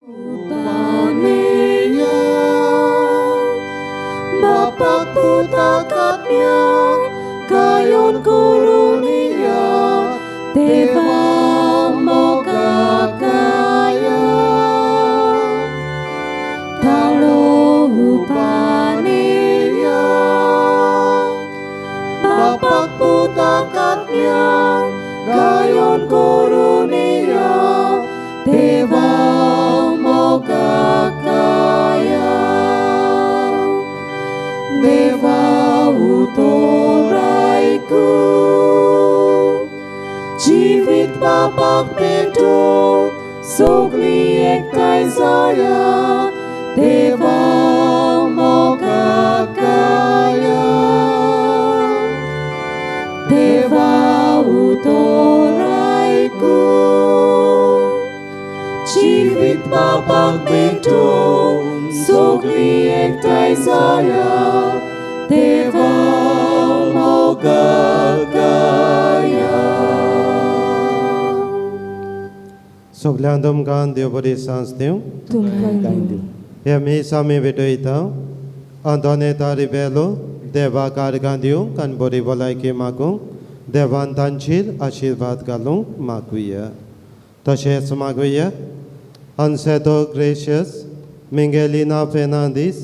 Upaneya Bapak putak atmya Gayon kurunia Deva moga kaya Talo upaneya Bapak putak atmya Gayon kurunia Deva moga kaya Deva utoraiku Jivit bapak beto Sogli ektai zaya Deva moga kaya Deva utoraiku Jivit bapak beto Sogli ektai zaya Deva moga kaya. सगळ्यां तुमकां देव बरी सांज दिवं. तुमकां दिवं. हे मीस आमी भेटयता आंतोनेता रिबेलो देवा कारगां दिवंक आनी बरी भलायकी मागूंक देवान तांचेर आशिर्वाद घालूंक मागुया. तशेंच मागुया अनसेतो ग्रेशियस मिंगेलिना फेर्नांदीस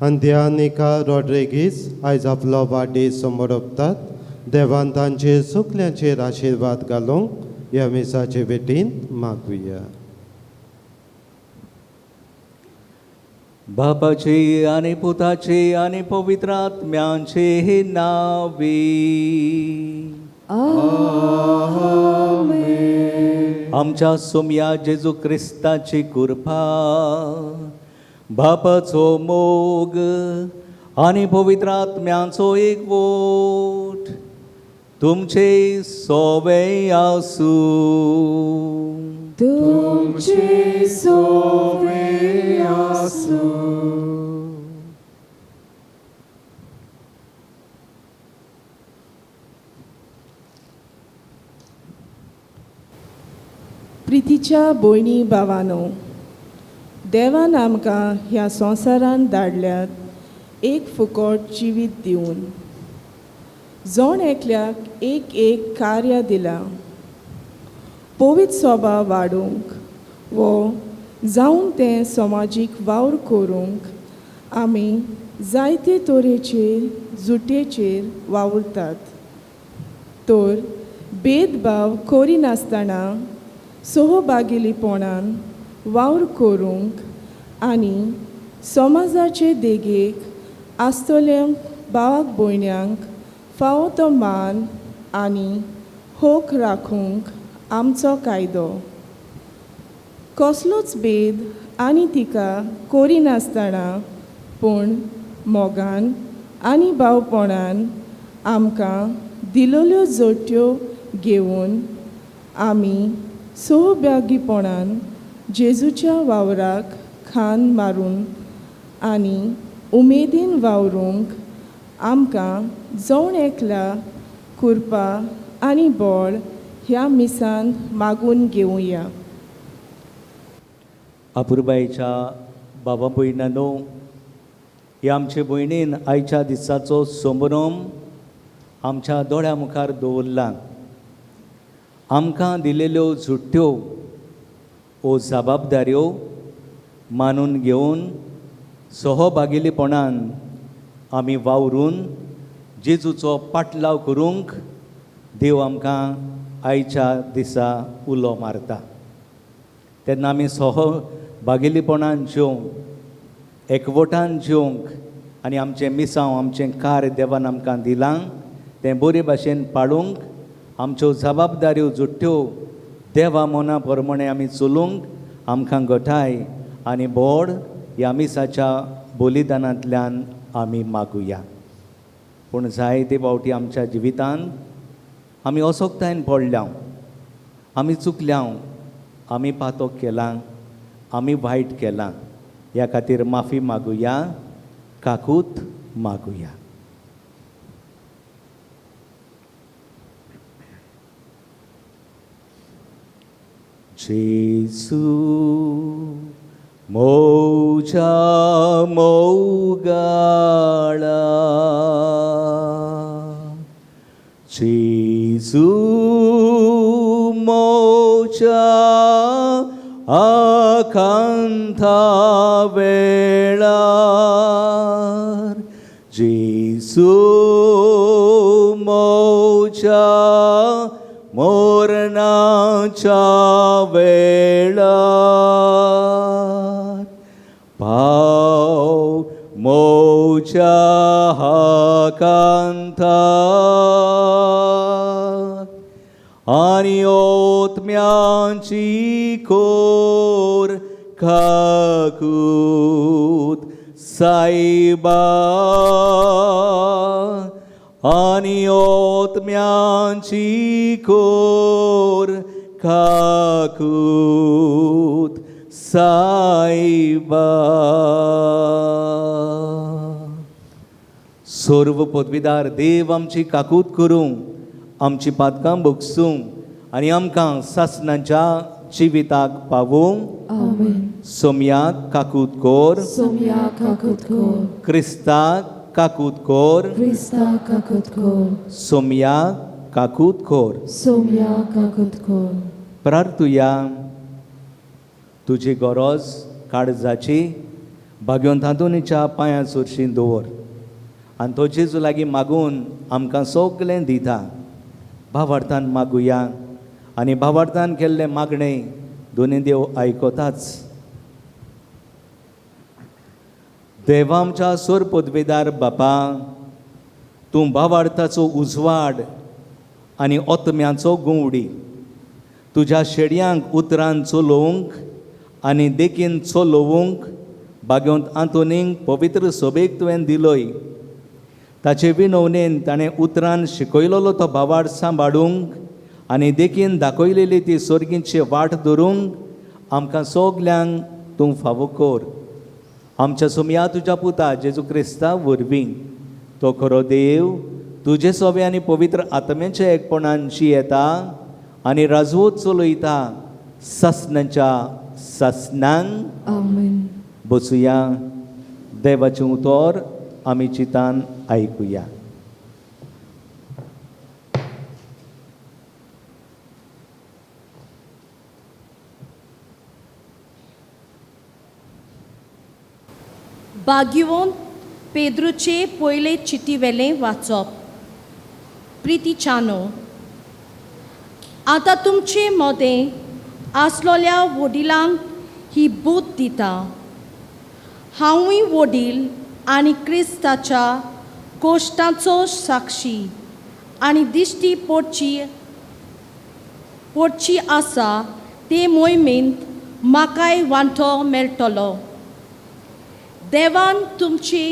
आनी दियानिका रॉड्रिगीस आयज आपलो वाडदीस समोरपतात देवान तांचेर सुकल्यांचेर आशिर्वाद घालूंक ह्या मिसाचे भेटीन मागुया. बापाचे आनी पुताचे आनी पवित्र आत्म्यांचे नावे आमेन. आमच्या सोमया जेजू क्रिस्ताची कृपा, बापाचो मोग आनी पवित्र आत्म्यांचो एकवट तुमचे सोवे आसूं. तुमचे सोवे आसूं. प्रितीच्या भयणी भावानो, देवान आमकां ह्या संवसारान धाडल्यात एक फुकट जिवीत दिवन जण एकल्याक एक एक कार्य दिलां पवित्र स्वभाव वाडोवंक वो जावन तें समाजीक वावर करूंक आमी जायते तरेचेर जुटेचेर वावुरतात. तर भेदभाव करिनासतना सहभागिलीपणान वावर करूंक आनी समाजाचे देगेक आसतल्या भावाक भयण्यांक फावो तो मान आनी हक राखूंक आमचो कायदो. कसलोच भेद आनी तिका करिनासतना पूण मोगान आनी भावपणान आमकां दिल्ल्यो जोट्यो घेवन आमी सहभागीपणान जेजूच्या वावराक खान मारून आनी उमेदीन वावरूंक आमकां जण एकल्या कृपा आनी बळ ह्या मिसान मागून घेवया. अपुरबायेच्या बाबा भयणांनो, ह्या आमचे भयणीन आयच्या दिसाचो संभ्रम आमच्या दोळ्या मुखार दवरला. आमकां दिलेल्यो झुट्ट्यो ओ जबाबदाऱ्यो मानून घेवन सहभागिलीपणान आमी वावरून जेजूचो पाटलाव करूंक देव आमकां आयच्या दिसा उलो मारता. तेन्ना आमी सहभागिलीपणान जेवंक, एकवटान जेवंक आनी आमचें मिसांव, आमचें कार्य देवान आमकां दिलां तें बरे भाशेन पाळूंक आमच्यो जबाबदाऱ्यो जुट्ट्यो देवा मना प्रमाणे आमी चलूंक आमकां घटाय आनी बोड ह्या मिसाच्या बलिदानांतल्यान आमी मागुया. पूण जायते फावटी आमच्या जिवितांत आमी असोकतायेन पडल्या, आमी चुकल्या, आमी पातक केलां, आमी वायट केलां. ह्या खातीर माफी मागुया, काकूत मागुया. जेजू मोजा मोगाळा जेजू मोजा आकांता वेळार जेजू मोजा मोरणाच्या वेळार पाव मोजा आकांता आनी ओतम्यांची कोर काकूत साईबा आनी ओतम्यांची कोर काकूत साईबा. सर्व पदवीदार देव आमची काकूत करूं, आमची पातकां भोगसूं आनी आमकां सासणाच्या जिविताक पावूं. आमेन. सोमयाक काकूत कोर, सोमया काकूत कोर, क्रिस्ताक काकूत कोर, क्रिस्ता काकूत कोर, सोमयाक काकूत कोर. सोमया काकूत कोर. प्रार्थुया. तुजी गरज काळजाची भाग्योन तांतुनीच्या पांयां सुरशीं दवर आनी तो जेजू लागीं मागून आमकां सगळें दिता. भावार्थान मागुया आनी भावार्थान केल्लें मागणें दोनी देव आयकताच. देवा आमच्या सोर पदवेदार बापा, तूं भावार्थाचो उजवाड आनी ओतम्याचो गुंवडी. तुज्या शेडयांक उतरान चलोवंक आनी देखीन चलोवंक बागेवंत आंतोनीक पवित्र सोबेक तुवें दिलोय. ताचे विनवणेन ताणें उतरान शिकयलोलो तो भावार्थ सांबाळूंक आनी देखीन दाखयलेली ती सोर्गींची वाट धरूंक आमकां सगल्यांक तूं फावो कर. आमच्या सोमया तुज्या पुता जेजू क्रिस्ता वरवीं तो खरो देव तुजे सोबे आनी पवित्र आत्म्याच्या एकपणान येता आनी राजवत चलयता सासणाच्या सासणांक. आमेन. बसुया, देवाचें उतर आमी चिंतान आयकुया. बागिवोन पेद्रूचे पयले चिटी वेलें वाचप. प्रितीचानो, आतां तुमचे मदें आसलोल्या वडिलांक ही बूद दिता. हांवूय वडील आनी क्रिस्ताच्या कोश्टाचो साक्षी आनी दिश्टी पडची आसा ते मोहिमेंत म्हाकाय वांटो मेळटलो. देवान तुमची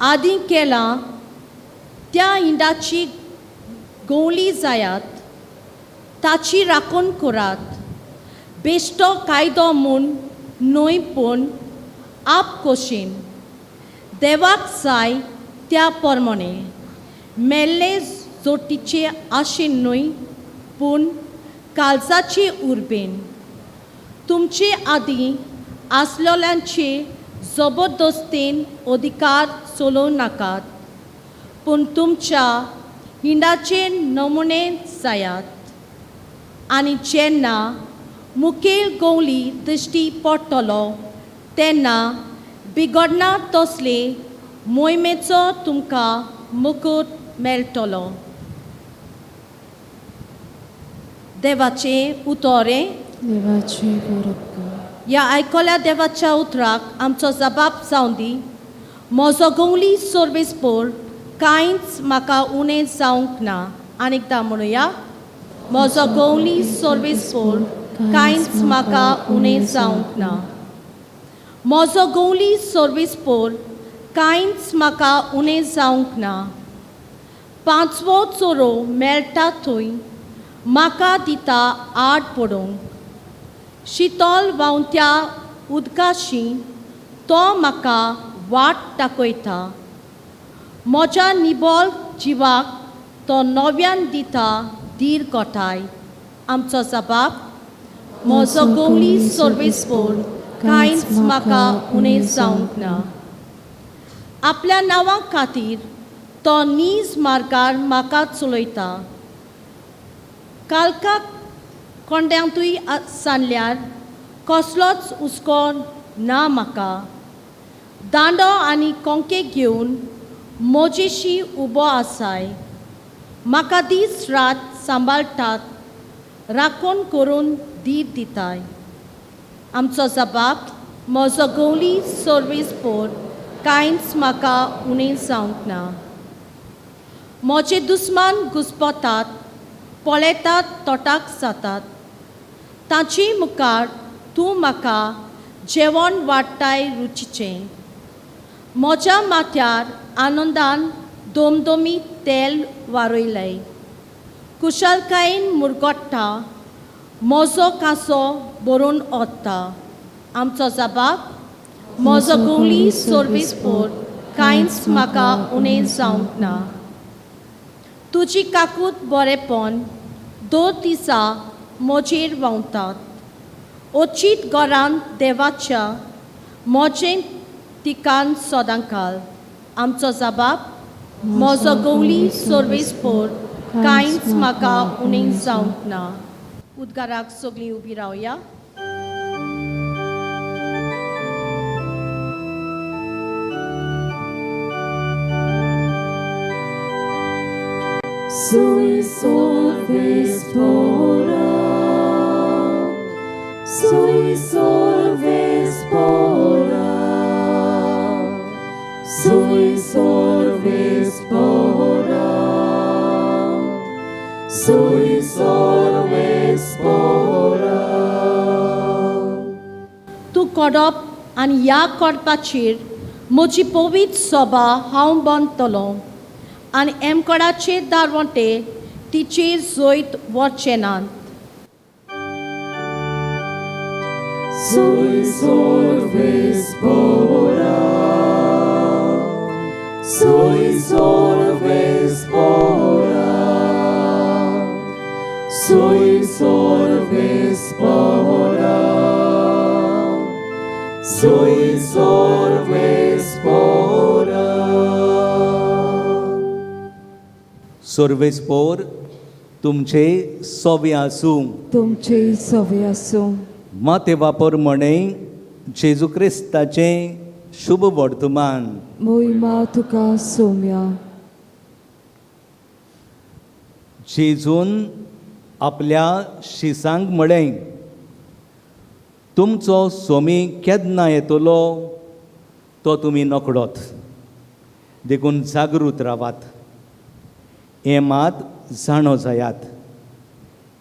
आदीं केलां त्या इंडाची गोवली जायात, ताची राखण करात. बेश्टो कायदो म्हूण न्हय पूण आपकोशीन देवाक जाय त्या प्रमाणे मेल्ले जोटीचे आशेन न्हय पूण काळजाचे उर्बेन. तुमचे आदीं आसलोल्यांचे जबरदस्तेन अधिकार चलोवं नाकात पूण तुमच्या हिंडाचे नमुने जायात. आनी जेन्ना मुखेल गोवली दिश्टी पडटलो तेन्ना बिगडना तसले मोहिमेचो तुमकां मुकूट मेळटलो. देवाचें उतोरें. देवाचे गौरव कर. ह्या आयकल्या देवाच्या उतराक आमचो जबाब जावं दी. म्हजो गोवली सर्वीस पोर कांयच म्हाका उणें जावंक ना. आनी एकदां म्हणुया, म्हजो गोवली सर्वीस पोर कांयच म्हाका उणें जावंक ना. म्हजो गोवली सर्वीस पोर कांयच म्हाका उणें जावंक ना. पांचवो चोरो मेळटा थंय म्हाका दिता आड पडोवंक. शितोल व्हांवत्या उदकाशी तो म्हाका वाट दाखयता. म्हज्या निबोल जिवाक तो नव्यान दिता धीर गोठाय. आमचो जबाब म्हजो गोंगली सर्वीस बोर्ड कांयच म्हाका उणें जावंक ना. आपल्या नांवा खातीर तो नीज मार्गार म्हाका चलयता. कालका कोंड्यांतूय सांडल्यार कसलोच हुस्को ना म्हाका. दांडो आनी कोंके घेवन म्हजेशी उबो आसाय. म्हाका दीस रात सांबाळटात, राखण करून धीर दिताय. आमचो जबाब म्हजो गोवली सर्वीस बोर्ड कांयच म्हाका उणें जावंक ना. म्हजे दुस्मान घुस्पतात, पळयतात, तोटाक जातात. तांचे मुखार तूं म्हाका जेवण वाडटाय रुचीचें. म्हज्या माथ्यार आनंदान दोमदोमी तेल वारयलें. कुशलकायेन मुरगट्टा, म्हजो कांसो भरून ओत्ता. आमचो जबाब म्हजो गोवली सर्वीस बोर्ड कांयच म्हाका उणें जावंक ना. तुजी काकूत बरेपण दर दिसा म्हजेर व्हांवतात. अचीत घरांत देवाच्या म्हजें तिकान सदांकाल. आमचो जबाब म्हजो गोवली सर्वीस बोर्ड कांयच म्हाका उणें जावंक ना. उद्गाराक सगळीं उबी रावया. Sui solves pora, sui solves pora, sui solves pora, sui solves pora. तूं कोडप आनी ह्या कोडपाचेर म्हजी पवित्र सभा हांव बांदतलो आनी एमकोडाचे दारवंटे तिचेर जैत वचचे नात. Sui solves pora, sui solves pora, sui solves pora, sui solves pora. सर्वेस्पोर तुमचे सोबे आसूं. तुमचे सोबे आसूं. माते वापर म्हणे जेजू क्रिस्ताचें शुभ वर्तमान. मोहिमा तुका सोम्या. जेजून आपल्या शिसांक म्हळें, तुमचो सोमी केन्ना येतलो तो तुमी नकडत, देखून जागृत रावात. हें मात जाणो जायात,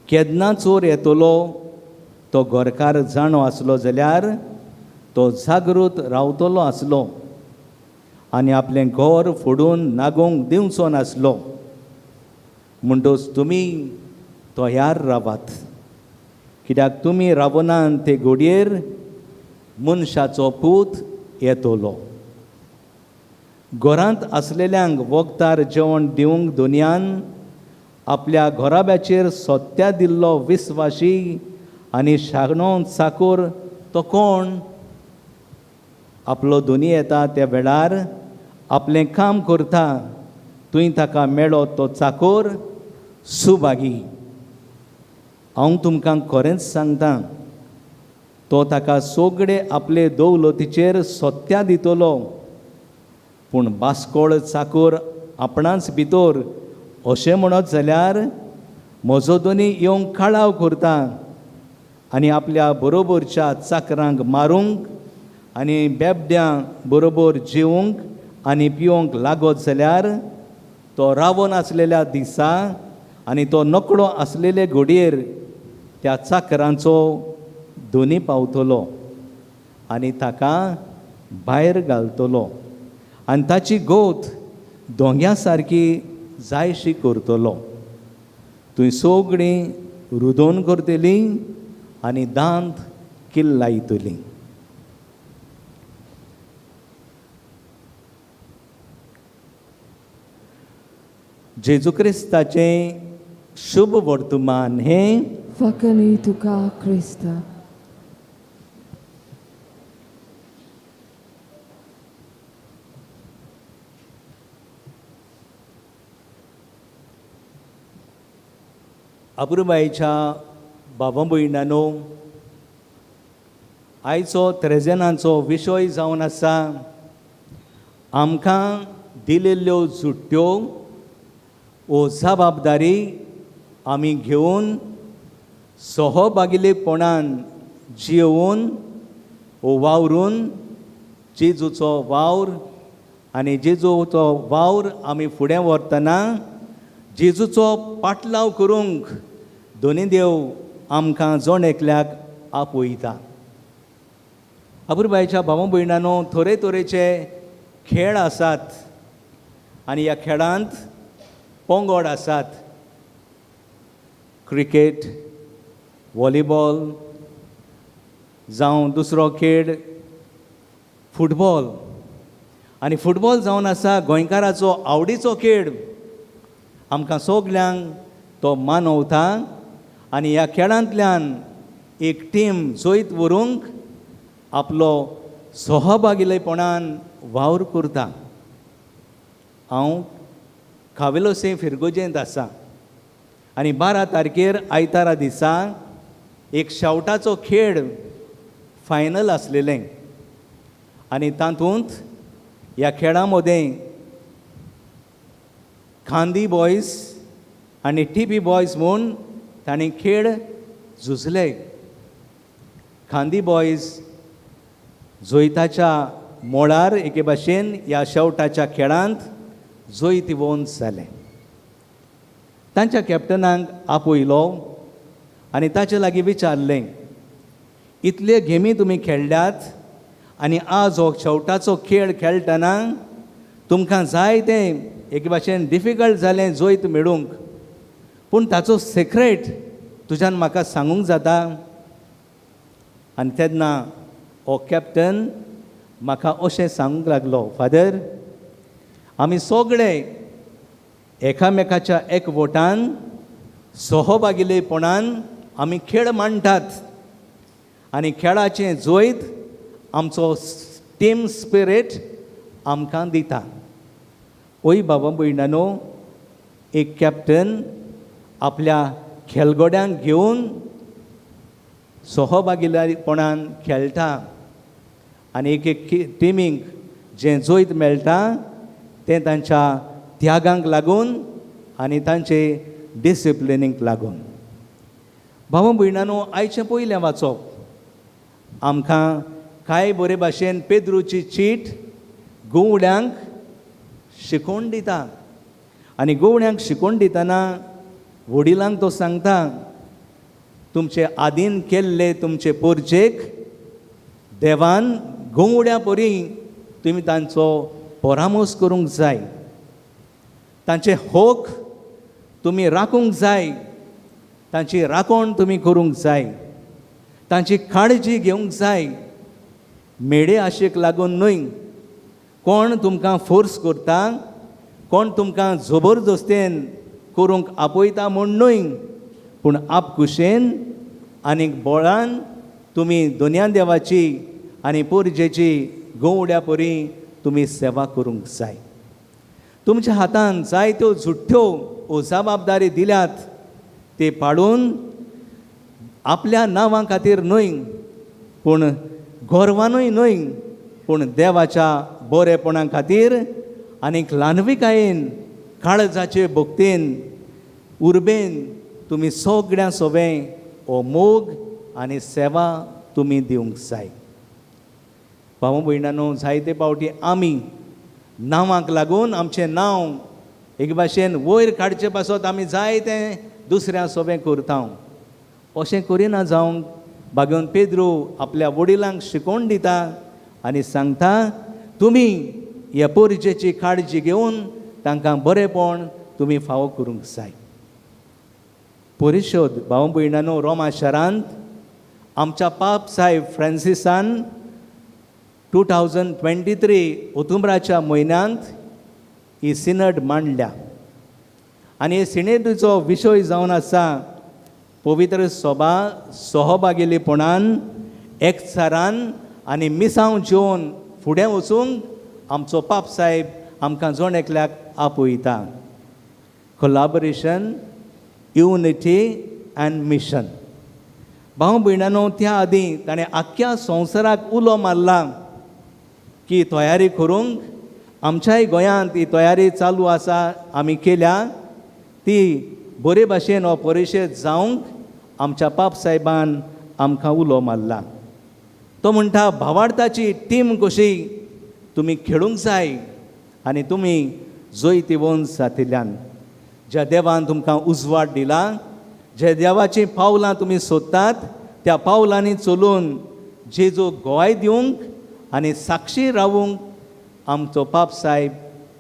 केन्ना चोर येतलो तो घरकार जाणो आसलो जाल्यार तो जागृत रावतलो आसलो आनी आपलें घर फोडून नागोवंक दिवचो नासलो. म्हणटच तुमी तयार रावात, कित्याक तुमी रावनात ते घोडयेर मनशाचो पूत येतलो. घरांत आसलेल्यांक वखदार जेवण दिवंक दुनियान आपल्या घराब्याचेर सत्या दिल्लो विस्वाशी आनी शागणो चाकोर तो कोण? आपलो दोनी येता त्या वेळार आपलें काम करता, तुवें ताका मेळो तो चाकोर सुभागी. हांव तुमकां खरेंच सांगता, तो ताका सगळे आपले दौलतीचेर सत्या दितलो. पूण बास्कोळ चाकोर आपणाच भितर अशें म्हणत जाल्यार म्हजो दोनी येवंक काळाव करता आनी आपल्या बरोबरच्या चाकरांक मारूंक आनी बेबड्यां बरोबर जेवंक आनी पिवंक लागत जाल्यार तो रावोन आसलेल्या दिसा आनी तो नकळो आसलेले घडयेर त्या चाकरांचो दोनी पावतलो आनी ताका भायर घालतलो आनी ताची गोत दोंग्या सारकी जायशी करतलो. तुवें सगळीं रुदोन करतली आनी दांत किल्लायतली. जेजू क्रिस्ताचें शुभ वर्तमान हें फकनी तुका क्रिस्ता. अपुरबायेच्या बाबा भयणांनो, आयचो त्रेजेनाचो विशय जावन आसा आमकां दिलेल्यो झुट्ट्यो वो जबाबदारी आमी घेवन सहभागिलेपणान जियोवन वो वावरून जेजूचो वावर आनी जेजूचो वावर आमी फुडें व्हरतना जेजूचो पाटलाव करूंक दोनी देव आमकां जण एकल्याक आपयता. अपुरबायेच्या भावा भयणांनो, थोडे तरेचे खेळ आसात आनी ह्या खेळांत पंगड आसात. क्रिकेट, व्हॉलीबॉल जावं दुसरो खेळ फुटबॉल. आनी फुटबॉल जावन आसा गोंयकाराचो आवडीचो खेळ. आमकां सगल्यांक तो मानवता आनी ह्या खेळांतल्यान एक टीम जैत व्हरूंक आपलो सहभागिलेपणान वावर करता. हांव कावेलोसे फिरगोजेंत आसा आनी 12 तारखेर आयतारा दिसा एक शेवटाचो खेळ फायनल आसलेलें आनी तातूंत ह्या खेळा मदें खांदी बॉयज आनी टीपी बॉयज म्हूण तांणी खेळ झुजले. खांदी बॉयज जैताच्या मोळार एके भाशेन ह्या शेवटाच्या खेळांत जैतिवंत जालें. तांच्या कॅप्टनाक आपयलो आनी ताचे लागीं विचारलें, इतले गेमी तुमी खेळ्ळ्यात आनी आज हो शेवटाचो खेळ खेळटना तुमकां जाय तें एके भाशेन डिफिकल्ट जालें जैत मेळूंक, पूण ताचो सिक्रेट तुज्यान म्हाका सांगूंक जाता? आनी तेन्ना हो कॅप्टन म्हाका अशें सांगूंक लागलो, फादर, आमी सगळे एकामेकाच्या एकवटान सहभागिलेपणान आमी खेळ मांडटात आनी खेळाचें जैत आमचो टीम स्पिरीट आमकां दिता. ओय बाबा भयणांनो, एक कॅप्टन आपल्या खेळगड्यांक घेवन सहभागिलेपणान खेळटा आनी एक एक टिमीक जें जैत मेळटा तें तांच्या त्यागांक लागून आनी तांचे डिसिप्लिनीक लागून. भावा भयणांनो, आयचें पयलें वाचप आमकां कांय बरे भाशेन पेद्रूची चीट गुवड्यांक शिकोवन दिता आनी गुवड्यांक शिकोवन दितना वडिलांक तो सांगता, तुमचे आदीन केल्ले तुमचे पोरजेक देवान गोंवड्या परी तुमी तांचो परामोस करूंक जाय, तांचे होक तुमी राखूंक जाय, तांची राखण तुमी करूंक जाय, तांची काळजी घेवंक जाय. मेडे आशेक लागून न्हय, कोण तुमकां फोर्स करता, कोण तुमकां जबरदस्तेन करूंक आपयता म्हूण न्हय, पूण आपकुशेन आनीक बळान तुमी दोनया देवाची आनी पोरजेची गोवड्या परी तुमी सेवा करूंक जाय. तुमच्या हातान जायत्यो झुट्ट्यो ओ जबाबदारी दिल्यात ते पाडून आपल्या नांवां खातीर न्हय, पूण गर्वानूय न्हय, पूण देवाच्या बरेपणा खातीर आनीक ल्हानविकायेन काळजाचे भक्तेन उर्बेन तुमी सगळ्यां सोबें हो मोग आनी सेवा तुमी दिवंक जाय. भाव भयणांनो, जायते पावटी आमी नांवांक लागून आमचें नांव एक भाशेन वयर काडचे पासत आमी जायतें दुसऱ्या सोबें करता. अशें करिना जावंक बागेवन पेद्रू आपल्या वडिलांक शिकोवन दिता आनी सांगता, तुमी ह्या पोरजेची काळजी घेवन तांकां बरेपण तुमी फावो करूंक जाय. परिशोद भाव भयणांनो, रोमा शारांत आमच्या पाप साहेब फ्रांसिसान 2023 ओतुंबराच्या म्हयन्यांत ही सिनड मांडल्या आनी हे सिनेडीचो विशय जावन आसा पवित्र सभा सहभागीलेपणान एकचारान आनी मिसांव जेवन फुडें वचूंक आमचो पाप साहेब आमकां जण एकल्याक आपयता. Collaboration, unity and mission. भाव भयणानो, त्या आदीं ताणें आख्ख्या संवसाराक उलो मारला की तयारी करूंक. आमच्याय गोंयांत ही तयारी चालू आसा, आमी केल्या ती बरे भाशेन हो परिशेद जावंक आमच्या पाप साहेबान आमकां उलो मारला. तो म्हणटा भावार्थाची टीम कशी तुमी खेळूंक जाय आनी तुमी जैतिवंत जातिल्ल्यान ज्या देवान तुमकां उजवाड दिला, ज्या देवाचीं पावलां तुमी सोदतात त्या पावलांनी चलून जेजू गोवाय दिवंक आनी साक्षी रावूंक आमचो पाप साहेब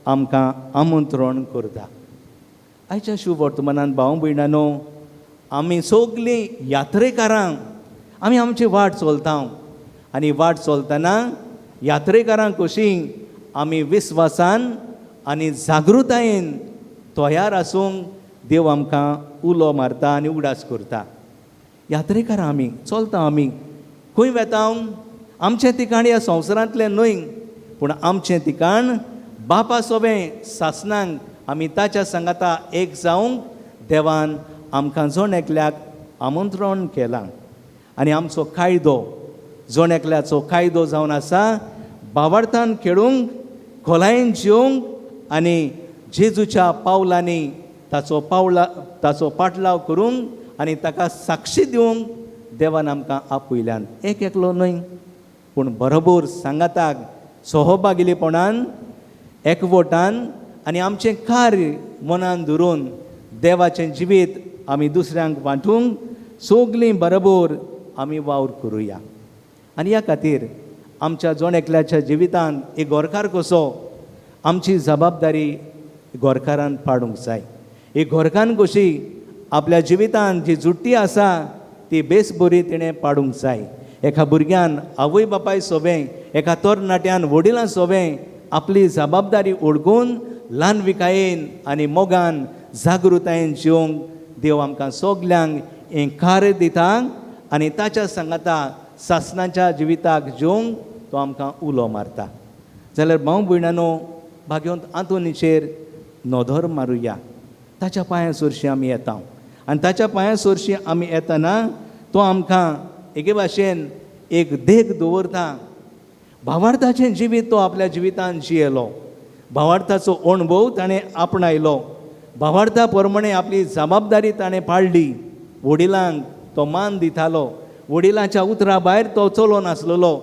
आमकां आमंत्रण करता. आयच्या शुभ वर्तमानान भाव भयणानो, आमी सगलीं यात्रेकारां, आमी आमची वाट चलता आनी वाट चलतना यात्रेकारां कशी आमी विस्वासान आनी जागृतायेन तयार आसूंक देव आमकां उलो मारता आनी उगडास करता. यात्रेकारां आमी चलता, आमी खंय वेता? आमचें ठिकाण ह्या संवसारांतलें न्हय, पूण आमचें ठिकाण बापा सोबें सासनांक आमी ताच्या सांगाता एक जावंक देवान आमकां जण एकल्याक आमंत्रण केलां. आनी आमचो कायदो, जण एकल्याचो कायदो जावन आसा भावार्थान खेळूंक, खोलायेन जिवंक आनी जेजूच्या पावलांनी ताचो पाटलाव करूंक आनी ताका साक्षी दिवंक देवान आमकां आपयल्यान. एक एकलो न्हय, पूण बरोबर सांगाताक सहभागिलेपणान, एकवटान आनी आमचें कार्य मनान धरून देवाचें जिवीत आमी दुसऱ्यांक वांटूंक सगलीं बरोबर आमी वावर करुया. आनी ह्या खातीर आमच्या जण एकल्याच्या जिवितांत एक गोरकार कसो आमची जबाबदारी गोरकारान पाडूंक जाय. एक गोरकान कशी आपल्या जिवितांत जी जुट्टी आसा ती बेस बरी तिणें पाडूंक जाय. एका भुरग्यान आवय बापाय सोबें, एका तरणाट्यान वडिलां सोबें आपली जबाबदारी ओळखून ल्हानविकायेन आनी मोगान जागृतायेन जिवंक देव आमकां सगल्यांक हें कार्य दिता आनी ताच्या सांगाता सासणाच्या जिविताक जिवंक तो आमकां उलो मारता. जाल्यार भाव भयणानो, भाग्यवंत आंतोनीचेर नदर मारुया. ताच्या पांयां सरशीं आमी येता आनी ताच्या पांयां सरशीं आमी येतना तो आमकां एके भाशेन एक देख दवरता. भावार्थाचें जिवीत तो आपल्या जिवितान जियेलो, भावार्थाचो अणभव ताणें आपणायलो, भावार्था प्रमाणे आपली जबाबदारी ताणें पाळ्ळी. वडिलांक तो मान दितालो, वडिलांच्या उतरा भायर तो चलो नासलेलो,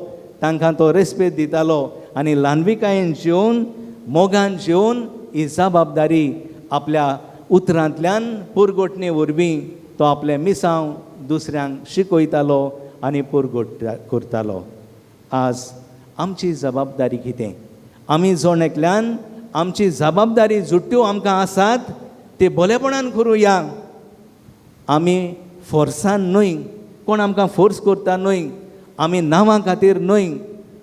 तांकां तो रेस्पेद दितालो आनी ल्हानविकायेन जेवन मोगान जेवन ही जबाबदारी आपल्या उतरांतल्यान पुरगोटणे वरवीं तो आपलें मिसांव दुसऱ्यांक शिकयतालो आनी पुरगोट करतालो. आज आमची जबाबदारी कितें? आमी जण एकल्यान आमची जबाबदारी जुट्ट्यो आमकां आसात ते बरेपणान करुया. आमी फोर्सान न्हय, कोण आमकां फोर्स करता न्हय, आमी नांवां खातीर न्हय,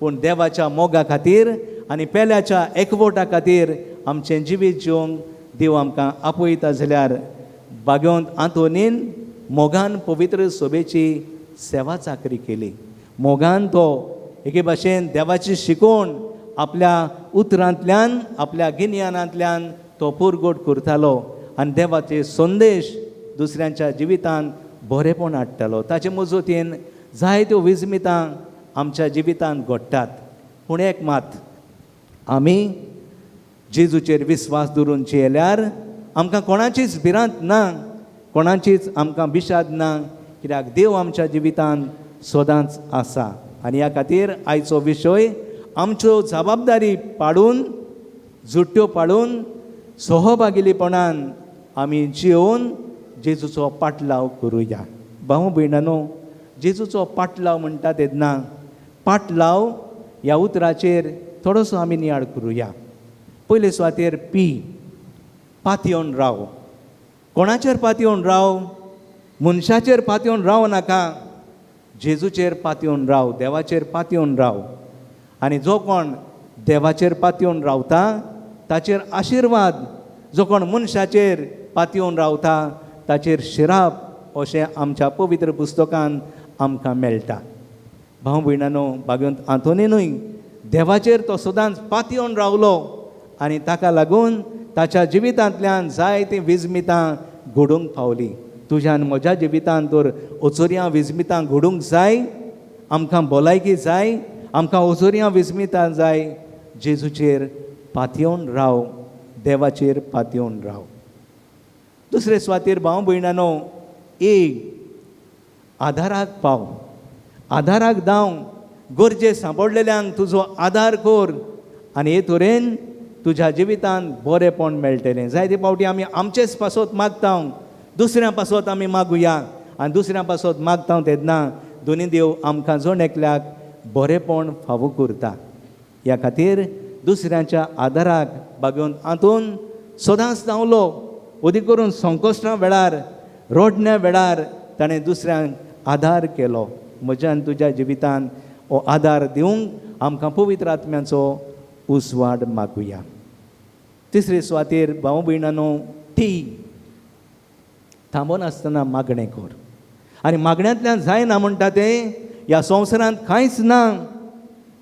पूण देवाच्या मोगा खातीर आनी पेल्याच्या एकवटा खातीर आमचें जिवीत जिवंक देव आमकां आपयता. जाल्यार भाग्यवंत आंतोनीन मोगान पवित्र सोबेची सेवा चाकरी केली. मोगान तो एके भाशेन देवाची शिकवण आपल्या उतरांतल्यान आपल्या गिन्यानांतल्यान तो पुरगोट करतालो आनी देवाचे संदेश दुसऱ्यांच्या जिवितांत बरेपण हाडटालो. ताचे मजतीन जायत्यो विस्मितां आमच्या जिवितांत घडटात. पूण एक मात, आमी जेजूचेर विस्वास दवरून जियेल्यार आमकां कोणाचीच भिरांत ना, कोणाचीच आमकां बिशाद ना, कित्याक देव आमच्या जिवितांत सदांच आसा. आनी ह्या खातीर आयचो विशय आमच्यो जबाबदारी पाडून, जुट्ट्यो पाडून सहभागिलेपणान आमी जियोवन जेजूचो पाटलाव करुया. भाव भयणानो, जेजूचो पाटलाव म्हणटा तेन्ना पाटलाव ह्या उतराचेर थोडोसो आमी नियाळ करुया. पयले सुवातेर पी, पातयेवन राव. कोणाचेर पातयेवन राव? मनशाचेर पातयेवन राव नाका, जेजूचेर पातयेवन राव, देवाचेर पातयेवन राव. आनी जो कोण देवाचेर पातयेवन रावता ताचेर आशिर्वाद, जो कोण मनशाचेर पातयेवन रावता ताचेर शिराप अशें आमच्या पवित्र पुस्तकान आमकां मेळटा. भाव भयणानो, भाग्यवंत आंतोनीनूय देवाचेर तो सदांच पातयेवन रावलो आनी ताका लागून ताच्या जिवितांतल्यान जायतीं विजमितां घडूंक पावलीं. तुज्या आनी म्हज्या जिवितांत तर ओचोरयां विजमितां घडूंक जाय, आमकां भलायकी जाय, आमकां ओचोरयां विजमितां जाय. जेजूचेर पातयेवन राव, देवाचेर पातयेवन राव. दुसरे सुवातेर भाव भयणानो, एक आदाराक पाव, आदाराक धांव, गरजे सांपडलेल्यांक तुजो आदार कर आनी हे तरेन तुज्या जिवितांत बरेंपण मेळटलें. जायते फावटी आमी आमचेच पासत मागता, दुसऱ्यां पासत आमी मागुया आनी दुसऱ्यां पासत मागता तेन्ना दोनी देव आमकां जण एकल्याक बरेंपण फावो करता. ह्या खातीर दुसऱ्यांच्या आदाराक भाग्यवंत आंतोन सदांच धांवलो. अदीक करून संकश्टां वेळार, रडण्या वेळार ताणें दुसऱ्यांक आदार केलो. म्हज्या आनी तुज्या जिवितांत हो आदार दिवंक आमकां पवित्र आत्म्याचो उजवाड मागुया. तिसरे सुवातेर भाव भयणानो, ती थांबनासतना मागणें कर आनी मागण्यांतल्यान जायना म्हणटा तें ह्या संवसारांत कांयच ना,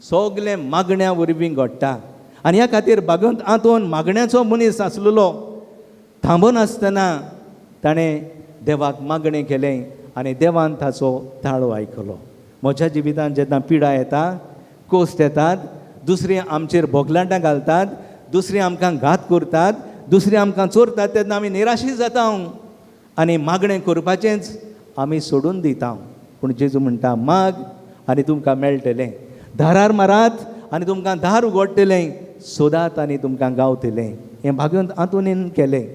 सगलें मागण्या वरवीं घडटा. आनी ह्या खातीर भागवंत आंतोन मागण्याचो मनीस आसलेलो. थांबनासतना ताणें देवाक मागणें केलें आनी देवान ताचो ताळो आयकलो. म्हज्या जिवितांत जेन्ना पिडा येता, कोश्ट येतात, दुसरी आमचेर भोगलांटां घालतात, दुसरी आमकां घात करतात, दुसरी आमकां चोरतात, तेन्ना आमी निराशी जाता आनी मागणें करपाचेंच आमी सोडून दिता. पूण जेजू म्हणटा, माग आनी तुमकां मेळटलें, दारार मारात आनी तुमकां दार उगडटलें, सोदात आनी तुमकां गावतलें. हें भाग्यवंत आंतोनीन केलें.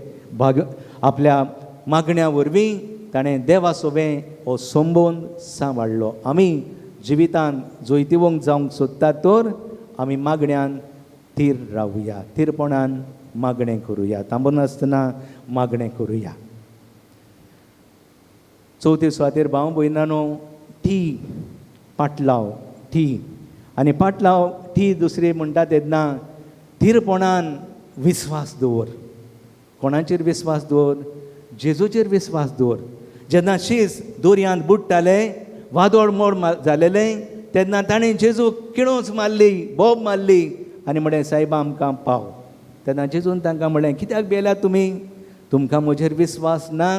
आपल्या मागण्या वरवीं ताणें देवा सोबें हो संबंद सांबाळ्ळो. आमी जिवितान जैतिवंत जावंक सोदतात तर आमी मागण्यान थीर रावया, थीरपणान मागणें करुया, थांबनासतना मागणें करुया. चवथे सुवातेर भाव भयणानो, ठी पाटलाव, ठी आनी पाटलाव ठी दुसरी म्हणटा तेन्ना थीरपणान विस्वास दवर. कोणाचेर विस्वास दवर? जेजूचेर विस्वास दवर. जेन्ना शीस दोरयांत बुडटाले, वादळ मोड जालेलें, तेन्ना ताणें जेजूक किळोंच मारली, बोब मारली आनी म्हणलें, सायबा आमकां पाव. तेन्ना जेजून तांकां म्हणलें, कित्याक भियेल्यात तुमी? तुमकां म्हजेर विस्वास ना?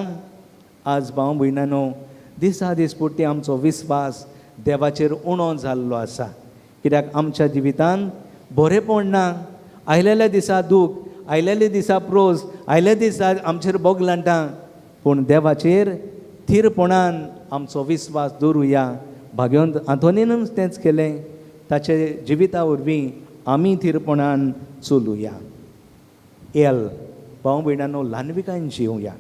आज भाव भयणानो, दिसा दीस पुर्ती आमचो विस्वास देवाचेर उणो जाल्लो आसा. कित्याक आमच्या जिवितांत बरेंपण ना. आयलेल्या दिसा दूख, आयलेल्या दिसा प्रोस, आयल्या दिसा आमचेर बोगलांटां, पूण देवाचेर थीरपणान आमचो विस्वास दवरुया. भाग्यवंत आंतोनीनूच तेंच केलें. ताचे जिविता वरवीं आमी थीरपणान चलुया. एल भाव भयणानो, ल्हानविकायेन जिवया.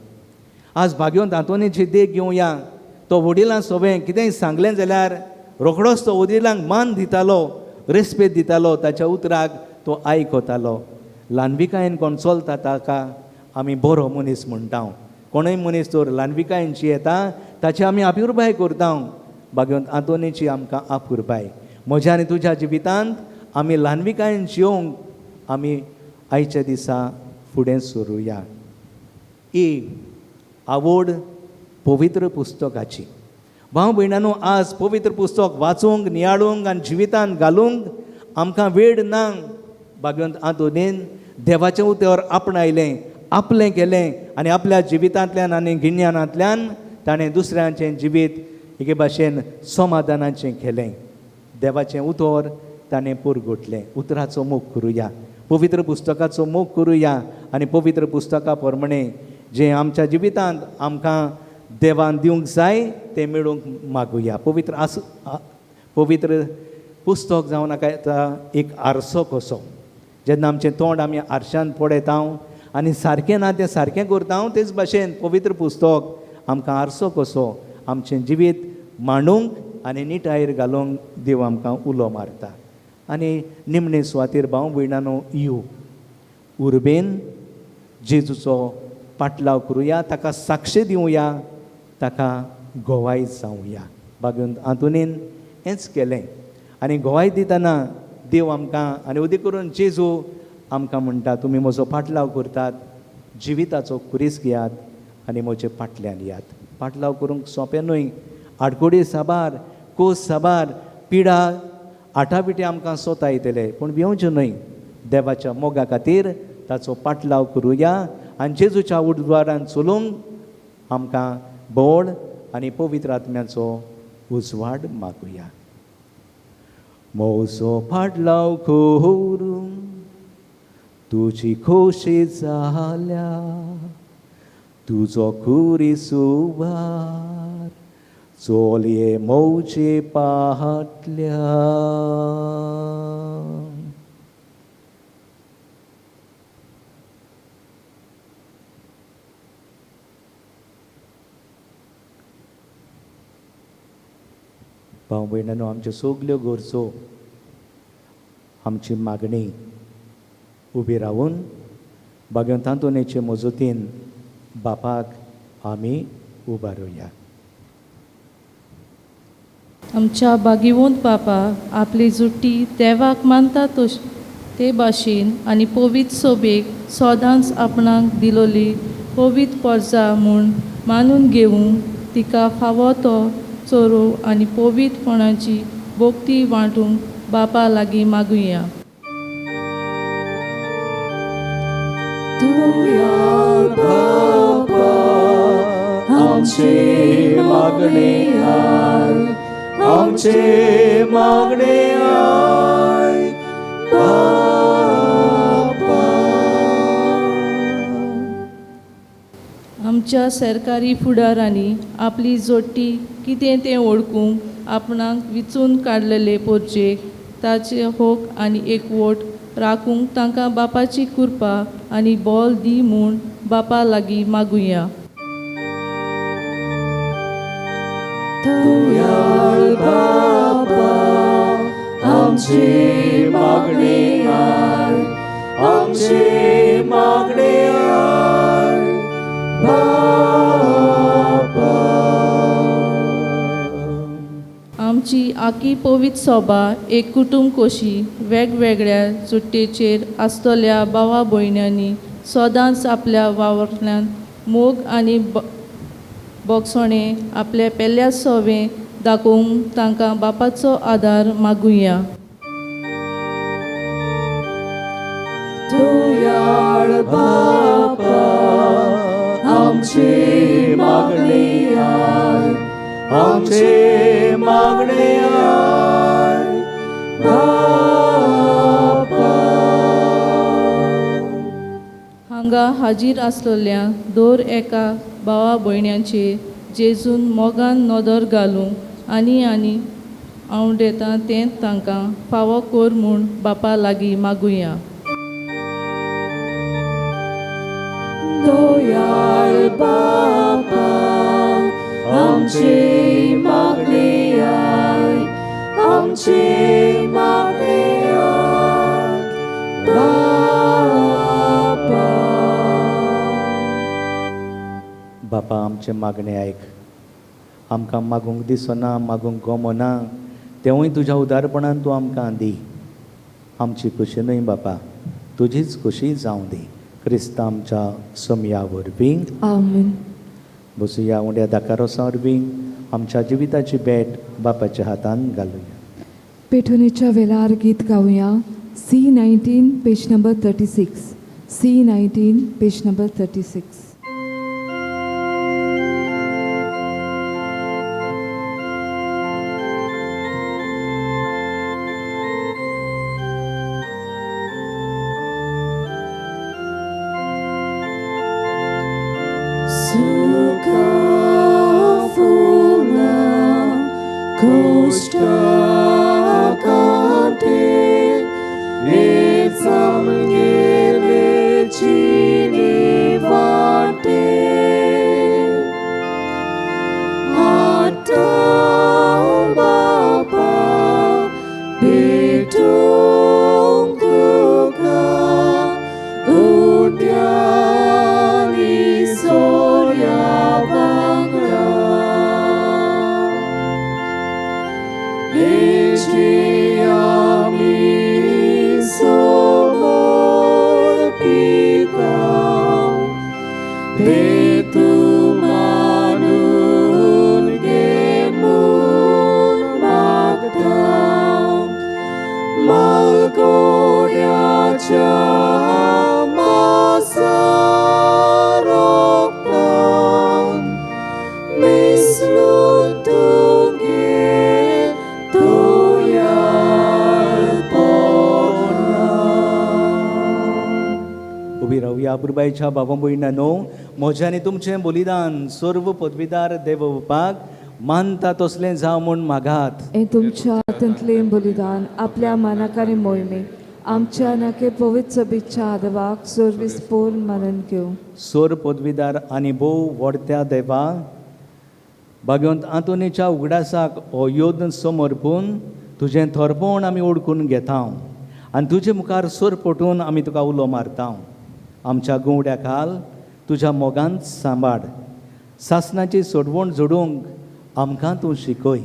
आज भाग्यवंत आंतोनीची देख घेवया. तो वडिलां सोबें कितेंय सांगलें जाल्यार रोखडोच तो वडिलांक मान दितालो, रेस्पेद दितालो, ताच्या उतराक तो आयकतालो. ल्हानविकायेन कोण चलता ताका आमी बरो मनीस म्हणटा. कोणूय मनीस तर ल्हानविकायेन जियेता ताची आमी आपुरबाय करता. भाग्यवंत आंतोनीची आमकां आपुरबाय. म्हज्या आनी तुज्या जिवितांत आमी ल्हानविकायेन जिवंक आमी आयच्या दिसा फुडें सरुया. एक आवड पवित्र पुस्तकाची. भाव भयणानो, आज पवित्र पुस्तक वाचूंक, नियाळूंक आनी जिवितांत घालूंक आमकां वेळ ना. भाग्यवंत आंतोनीन देवाचें उतर आपणायलें, आपलें केलें आनी आपल्या जिवितांतल्यान आनी गिन्यानांतल्यान ताणें दुसऱ्यांचें जिवीत एके भाशेन समाधानाचें केलें. देवाचें उतर ताणें पुरगुटलें. उतराचो मोग करुया, पवित्र पुस्तकाचो मोग करुया आनी पवित्र पुस्तका प्रमाणे जें आमच्या जिवितांत आमकां देवान दिवंक जाय तें मेळूंक मागुया. पवित्र पुस्तक जावन नाका एक आरसो कसो. जेन्ना आमचें तोंड आमी आरशान पळयता आनी सारकें ना तें सारकें करता, तेच भाशेन पवित्र पुस्तक आमकां आरसो कसो आमचें जिवीत मांडूंक आनी निटायेर घालूंक देव आमकां उलो मारता. आनी निमणे सुवातेर भाव भयणानो, यो उर्बेन जेजूचो पाटलाव करुया, ताका साक्षी दिवया, ताका गोवाय जावया. भाग्यवंत आंतोनीन हेंच केलें आनी गोवाय दितना देव आमकां आनी अदीक करून जेजू आमकां म्हणटा, तुमी म्हजो पाटलाव करतात, जिविताचो खुरीस घेयात आनी म्हजे फाटल्यान येयात. पाटलाव करूंक सोंपें न्हय. आडकोडी साबार, कोस साबार, पिडा आटापिटे आमकां सोता येतले, पूण भिवचें न्हय. देवाच्या मोगा खातीर ताचो पाटलाव करुया आनी जेजूच्या उजवाडान चलूंक आमकां बोळ आनी पवित्र आत्म्याचो उजवाड मागुया. म्हजो पाटलाव करूं तुजी खोशी जाल्या, तुजो कुरी सुवार चोलये मोवचे पाटल्या. भाव भयणांनो, आमच्यो सगल्यो गरजो, आमची मागणी उबी रावून बागेवंत आंतोनेचे मजतीन बापाक आमी उबारुया. आमच्या बागिवंत बापा आपली जुटी देवाक मानता ते भाशेन आनी पवित्र सोबेक सदांच आपणाक दिलोली पवित्र परजा म्हूण मानून घेवंक तिका फावो तो चोरो आनी पवित्रपणाची भक्ती वांटूंक बापा लागीं मागुया. बापा आमचे मागणे आयक, आमचे मागणे आयक बापा. आमच्या सरकारी फुडारांनी आपली जोडटी कितें तें वळखूंक आपणाक विचून काडलेले पोरचेक ताचे होक आनी एकवट राखूंक तांकां बापाची कृपा आनी बोल दी म्हूण बापा लागीं मागुया. बापा आमचे मागणे आयक, आमचे मागणे आयक बापा. आमची आकी पवित्र सोबा एक कुटुंब कशी वेगवेगळ्या जुट्टेचेर आसतल्या भावा भयण्यांनी सदांच आपल्या वावरल्यान मोग आनी बोगसणें आपल्या पेल्या सोवें दाखोवंक तांकां बापाचो आदार मागुया. बापा आमचे मागणे आयक, आमचे मागणे आयक बापा. हांगा हाजीर आसलेल्या दर एका भावा भयण्यांचेर जेजून मोगान नदर घालूंक आनी आनी आवडेता तें तांकां फावो कर म्हूण बापा लागीं मागुया. दयाळ बापा आमचे मागणे आयक, आमचे मागणे आयक बापा. बापा आमचे मागणे आयक. आमकां मागूंक दिसना, मागूंक गमना, तेवूय तुज्या उदारपणान तूं आमकां दी. आमची खुशी न्हय बापा, तुजीच खुशी जावं दी. क्रिस्ता आमच्या समया वरवीं. आमेन. बसुया उण्या दाकारोसा वरवीं आमच्या जिविताची भेट बापाच्या हातान घालुया. पेठोनेच्या वेलार गीत गावया. C19 page number 36. C19 page number 36. अपुरबायेच्या बाबा भयणांनो, म्हजें आनी तुमचें बलिदान सर्व पदवीदार देवपाक मानता तसलें जावं म्हूण मागात. हें तुमच्या हातांतलें बलिदान आपल्या मनाक आनी मोहिमेक आमच्या नाके पवित्र सभेच्या आदवाक सर्वीस पोर मानून घेवं. सोर पदवीदार आनी भोव व्हडत्या देवा, भाग्यवंत आंतोनीच्या उगडासाक हो योद्ध समर्पून तुजें थोरपण आमी ओडकून घेता आनी तुजे मुखार सोर पटून आमी तुका उलो मारता. आमच्या गुंवड्या खाल तुज्या मोगान सांबाळ, सासणाची सोडवण जोडूंक आमकां तूं शिकय,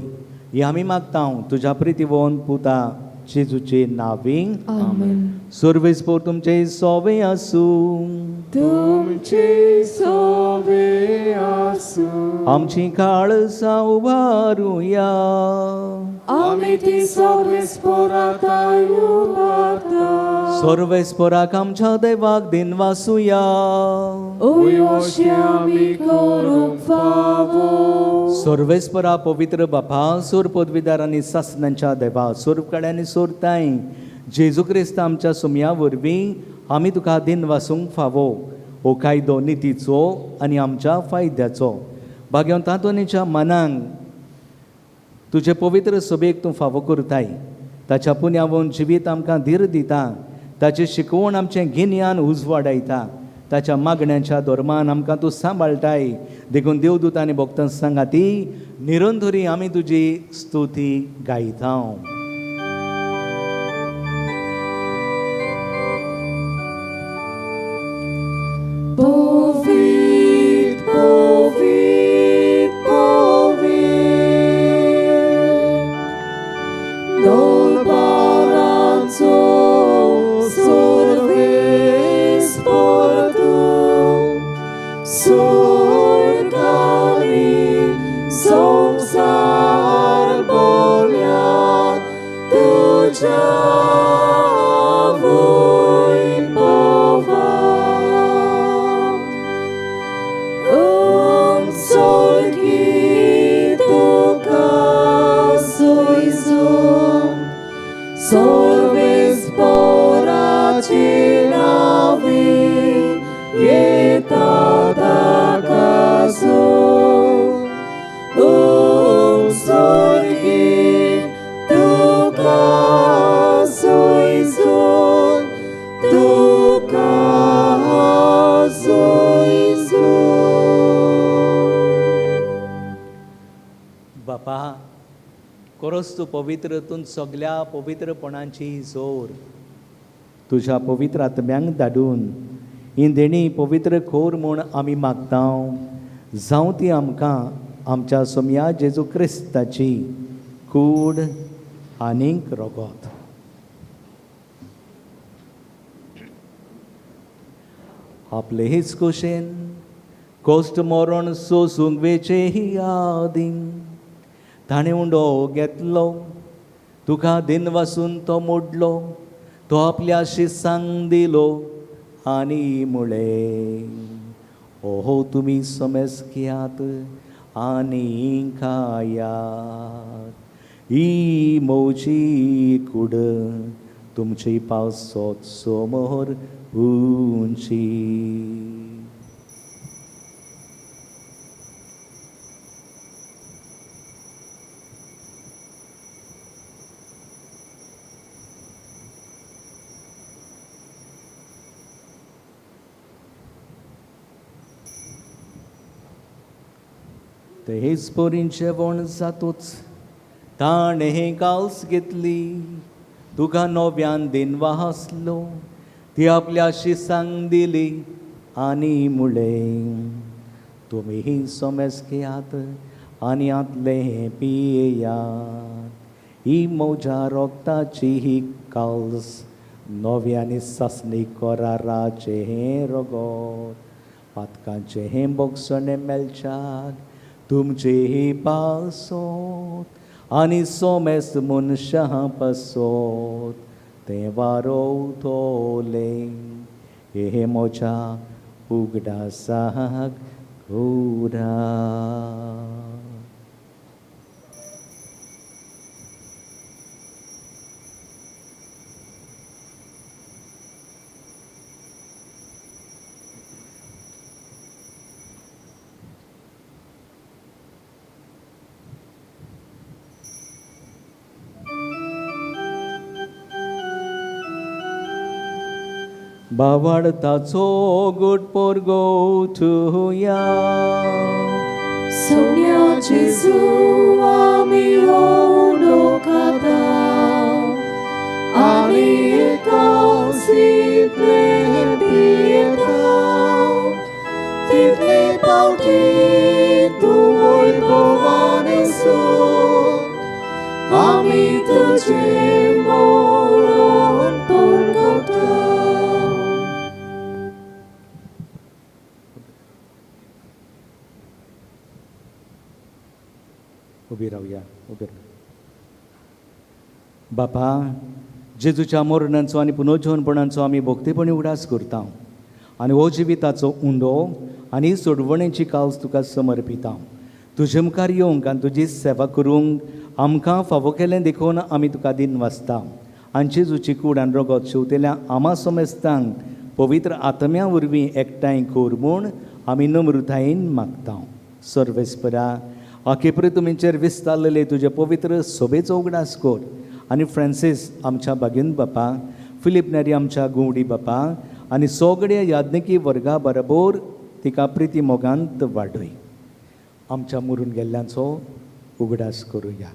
ही आमी मागता तुज्या प्रितीवोन पुता जेजूचे नांवी. आमेन. सर्वेस पोर तुमचे सोवे आसूं. तुमचे सोवे आसूं. आमची काळसां उबारुया. आमी ती सर्वेस पोराताय उबारता. सर्वेस्पराक आमच्या देवाक दिनवासुया. अशें आमी करूंक फावो. सर्वेस्परा पवित्र बापा, सोर पदवीदार आनी सासणांच्या देवा, सोर आनी सोरताय जेजू क्रिस्त आमच्या सुमया वरवीं आमी तुका दिनवासूंक फावो. हो कायदो नितीचो आनी आमच्या फायद्याचो. भाग्यवंत आंतोनीच्या मनांक तुजे पवित्र सभेक तूं फावो करताय. ताच्या पुण्यावन जिवीत आमकां धीर दिता, ताची शिकवण आमचें गिन्यान उजवाडायता, ताच्या मागण्यांच्या धर्मान आमकां तूं सांबाळटाय. देखून देवदूत आनी भक्तां सांगाती निरंतरी आमी तुजी स्तुती गायता. पवित्र पवित्र पवित्र दलबारांचो सर्वेस्पर तूं, स्वर्ग आनी संवसार भरल्या तुज्या वैभवान. स्वर्गी तुका सोयसून सर्वेस्पराचे नांवी येता ताका सून. स्वर्गी तुका सोयसून, तुका सोयसून. बापा, कोरोस तूं पवित्र, तूं सगल्या पवित्रपणाची जोर तुज्या पवित्र आत्म्यांक धाडून ही देणी पवित्र खोर म्हूण आमी मागता. जावं ती आमकां आमच्या सोमया जेजू क्रिस्ताची कूड आनीक रोगोत. आपले हेच कुशेन कोश्ट मरण सोसूंक वेचे यादीन ताणें उंडो घेतलो, तुका दिनवासून तो मोडलो, तो आपल्या शिसांक दिलो आनी मुळे, ओहो तुमी समेस घेयात आनी खायात, ही म्हजी कूड तुमची पावसोत समोर उंची. तेच परीन जेवण जातूच ताणें काल्स घेतली, तुका नव्यान दिनवासलो, ती आपल्या शिसांक दिली आनी मुळें, तुमी समेस घेयात आनी आतलें पियेयात, ही म्हज्या रोगताची ही काल्स नव्या आनी सासणी कराराचें हें रगत, पातकांचें हें बोगसणें मेळच्याक तुमचे पासोत आनी सोमेस मनशां पासोत तें वारोवतलें हे म्हज्या उगडासाक उरा. भावार्थाचो गोड पोरगोठुया. सोम्या जेजू आमी होनो खाता आमी एकासितले पियेता तितले पावटी तूं वैभवान येसो आमी तुजें मरण परगटा. उबी रावया, उबी राव. बापा, जेजूच्या मरणाचो आनी पुनर्जीवनपणाचो आमी भक्तीपणी उगडास करता आनी हो जिविताचो उंडो आनी सोडवणेची कावस तुका समर्पिता. तुजे मुखार येवंक आनी तुजी सेवा करूंक आमकां फावो केलें देखून आमी तुका दिन वाचता. आनी जेजूची कूड आनी रगत शेवतेल्या आमा समेस्तांक पवित्र आत्म्या वरवीं एकठांय कर म्हूण आमी नम्रतायेन मागता. सर्वेस्परा, आखेपरी तुमीचेर विस्तारलेले तुजे पवित्र सोबेचो उगडास कर आनी फ्रांसीस आमच्या बागेन बापा, फिलीप नेरी आमच्या गुवडी बापा आनी सगळ्या याज्ञिकी वर्गा बरोबर तिका प्रिती मोगांत वाडय. आमच्या मरून गेल्ल्यांचो उगडास करुया.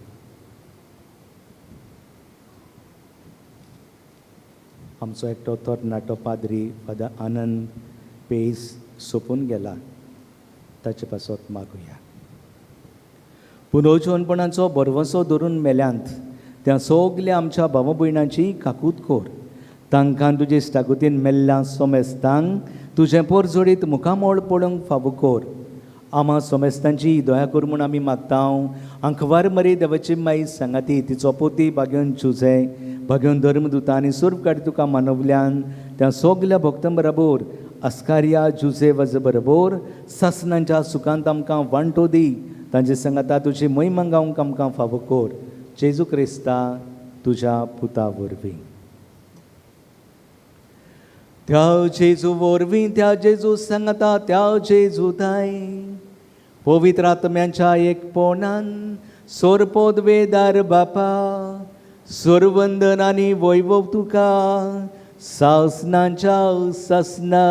आमचो एकटो तरणाटो पाद्री फादर आनंद पेस सोंपून गेला, ताचे पासत मागुया. पुनर्जीवनपणाचो भरवंसो धरून मेल्यांत त्या सगल्या आमच्या भाव भयणांची काकूत कर. तांकां तुजे इश्टागतीन मेल्ल्या सोमेस्तांक तुजें पोर जोडीत मुखामोळ पळोवंक फावो कर. आमा सोमेस्तांची दया कर म्हूण आमी मागता. आंकवार मरी देवाची माई सांगाती तिचो पोती भाग्योन चुजे भाग्योन धर्मदुता आनी सुर्व तुका मानवल्यान त्या सगल्या भक्तां बरोबर अस्कारिया जुजे वज बरोबर सासनांच्या सुखांत आमकां वांटो दी. तांचे सांगाता तुजी महिमा गावंक आमकां फावो कर. जेजू क्रिस्ता तुज्या पुता वरवीं. त्या जेजू वरवीं, त्या जेजू सांगता, त्या जेजू ताय पवित्र आत्म्यांच्या एकपणान सोरपोदवेदार बापा सुरवंदन आनी वैभव तुका सासनाच्या सासना.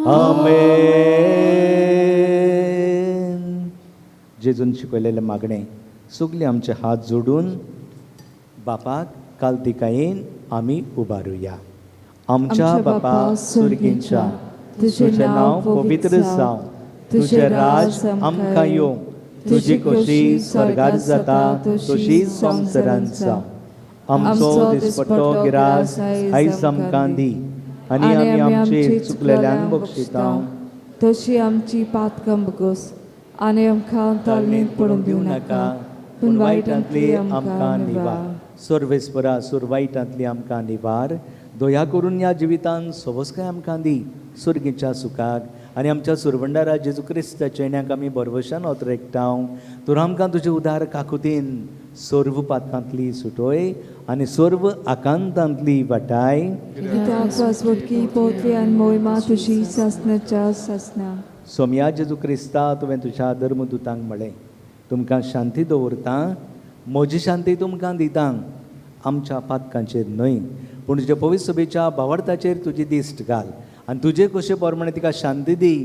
आमेन. जेजून शिकयलेलें मागणें सगळे आमचे हात जोडून बापाक कालतिकायेन आमी उबारुया. आमच्या बापा सुर्गींच्या, तुजें नांव पवित्र जावं, तुजें राज आमकां येवं, तुजी खोशी स्वर्गार जाता तशी संवसारांत जावं. आमचो दिसपट्टो गिरास आयज आमकां दी आनी आमी आमचे चुकलेल्यांक बक्षिता तशी आमची पातकां बगोस आनी आमकां तालनेंत पडूंक दिवं नाका, पूण वायटांतली आमकां निवार. सर्वेस्परा, सुर वायटांतली आमकां निवार. दया करून ह्या जिवितान सवस्काय आमकां दी सुर्गीच्या सुखाक आनी आमच्या सुरवंडारा जेजू क्रिस्ताच्या येण्याक आमी भरवशान ओतरेकटाव. तर आमकां तुजे उदार काकुतीन सर्व पातकांतली सुटोय आनी सर्व आकांतांतली वाटाय. तुजी सासनाच्या सासना. सोमया जेजू क्रिस्ता, तुवें तुज्या धर्मदुतांक म्हळें, तुमकां शांती दवरता, म्हजी शांती तुमकां दिता. आमच्या पातकांचेर न्हय पूण तुज्या पवित्र सभेच्या भावार्थाचेर तुजी दिश्ट घाल आनी तुजे कशे प्रमाणे तिका शांती दी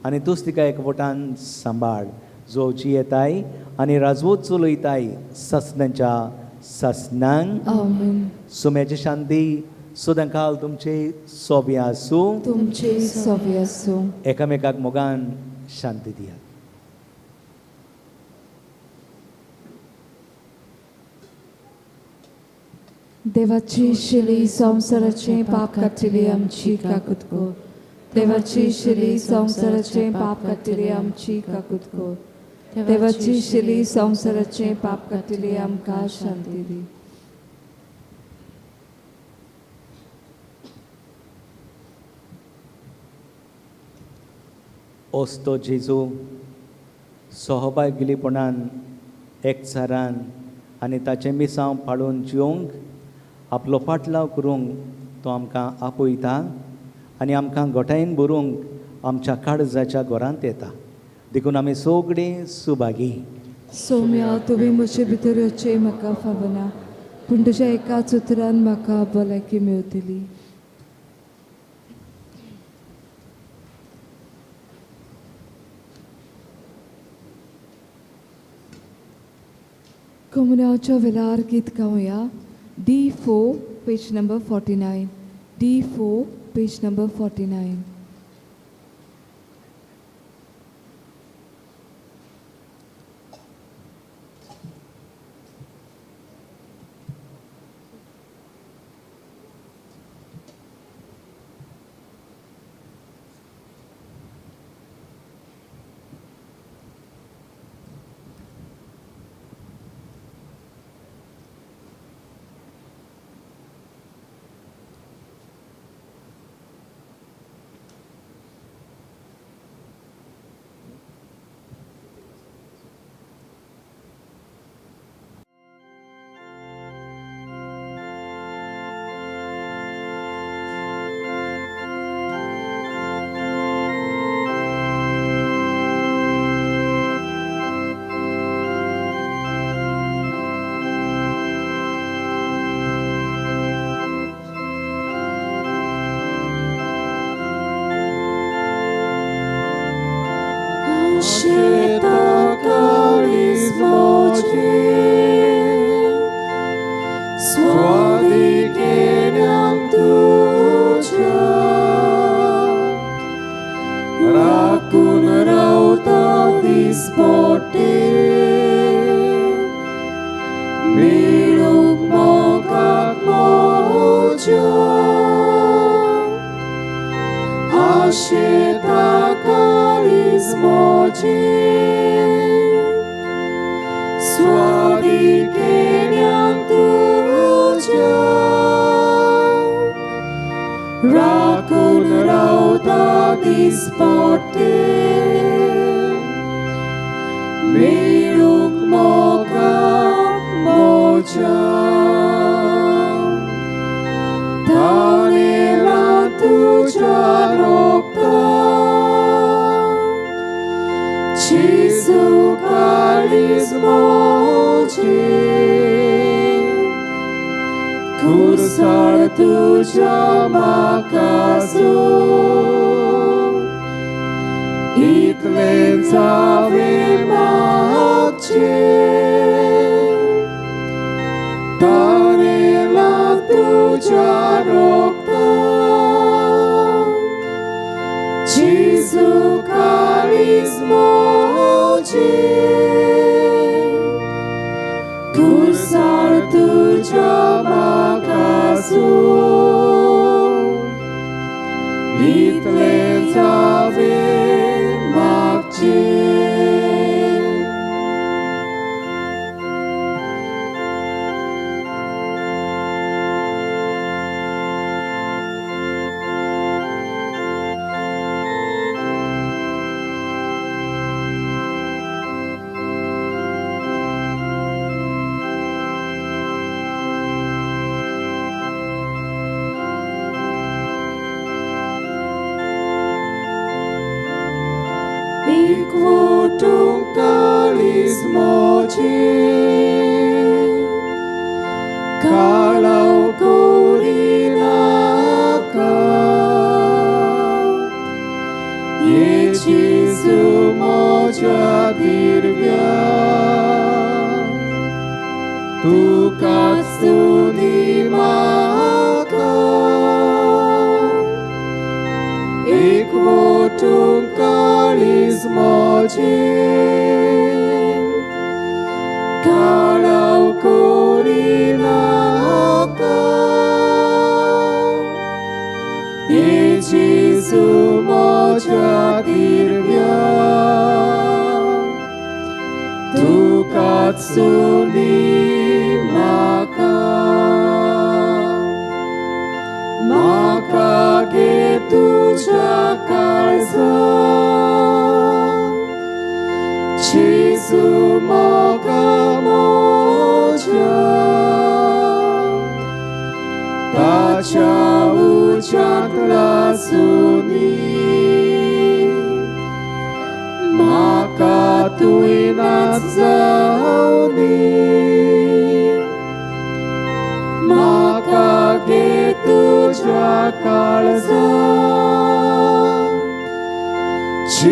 आनी तूंच तिका एकवटान सांबाळ. जो जियेताय आनी राजवत चलयताय सासनाच्या सासनांक. आमेन. सोम्याची शांती सदां काल तुमचे सोबे आसूं. तुमचे सोबे आसूं. एकामेकाक मोगान शांती दियात. देवाची शिली संवसाराचें पाप काडटली आमची काकूत कर. देवाची शिली संवसाराचें पाप काडटली आमची काकूत कर. देवाची शिली संवसाराचें पाप काडटली आमकां शांती दी. ओस्तो जेजू सहभागीपणान एकचारान आनी ताचें मिसांव पाळून जिवंक आपलो फाटलाव करूंक तो आमकां आपयता आनी आमकां घटायेन भरूंक आमच्या काळजाच्या घरांत येता. देखून आमी सगळीं सुभागी. सोम्या, तुवें म्हजे भितर येवचें म्हाका फावना, पूण तुज्या एकाच उतरान म्हाका भलायकी मेवतली. कोमुन्याच्या वेळार गीत गावया. D4 page number 49. D4 page number 49.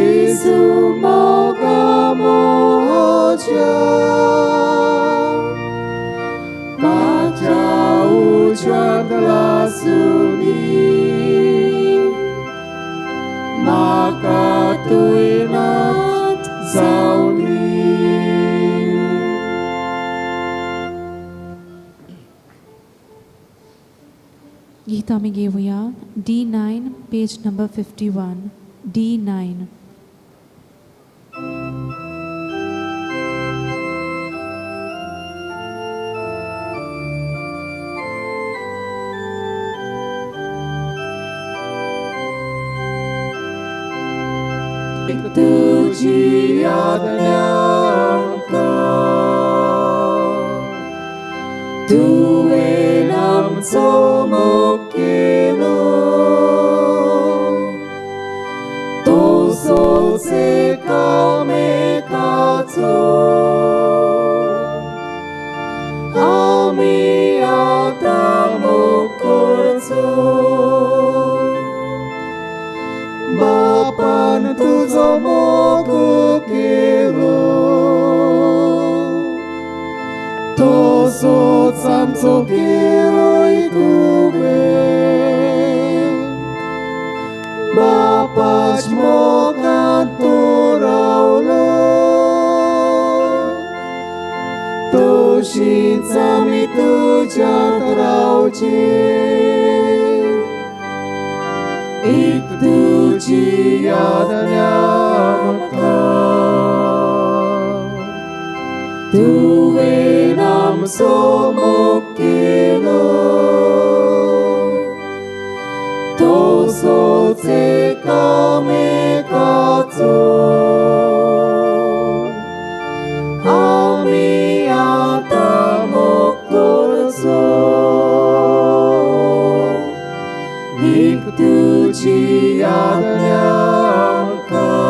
Gesù moga moja. गीत आमी घेवया D9 page number 51 D9. तुझी आज्ञा तुवें आमचो मोग केलो तसोच एकामेकाचो आमी आतां मोग करचो बापान तुजो मोग केलो तसोच आमचो केलोय तुवें बापाच मोगांत तूं रावलो तशीच आमी तुज्यांत रावचें एक तुजी आज्ञा आमकां तुवें आमचो मोग केलो तसोच एकामेकाचो आमी आतां मोग करचो एक तुजी आज्ञा आमकां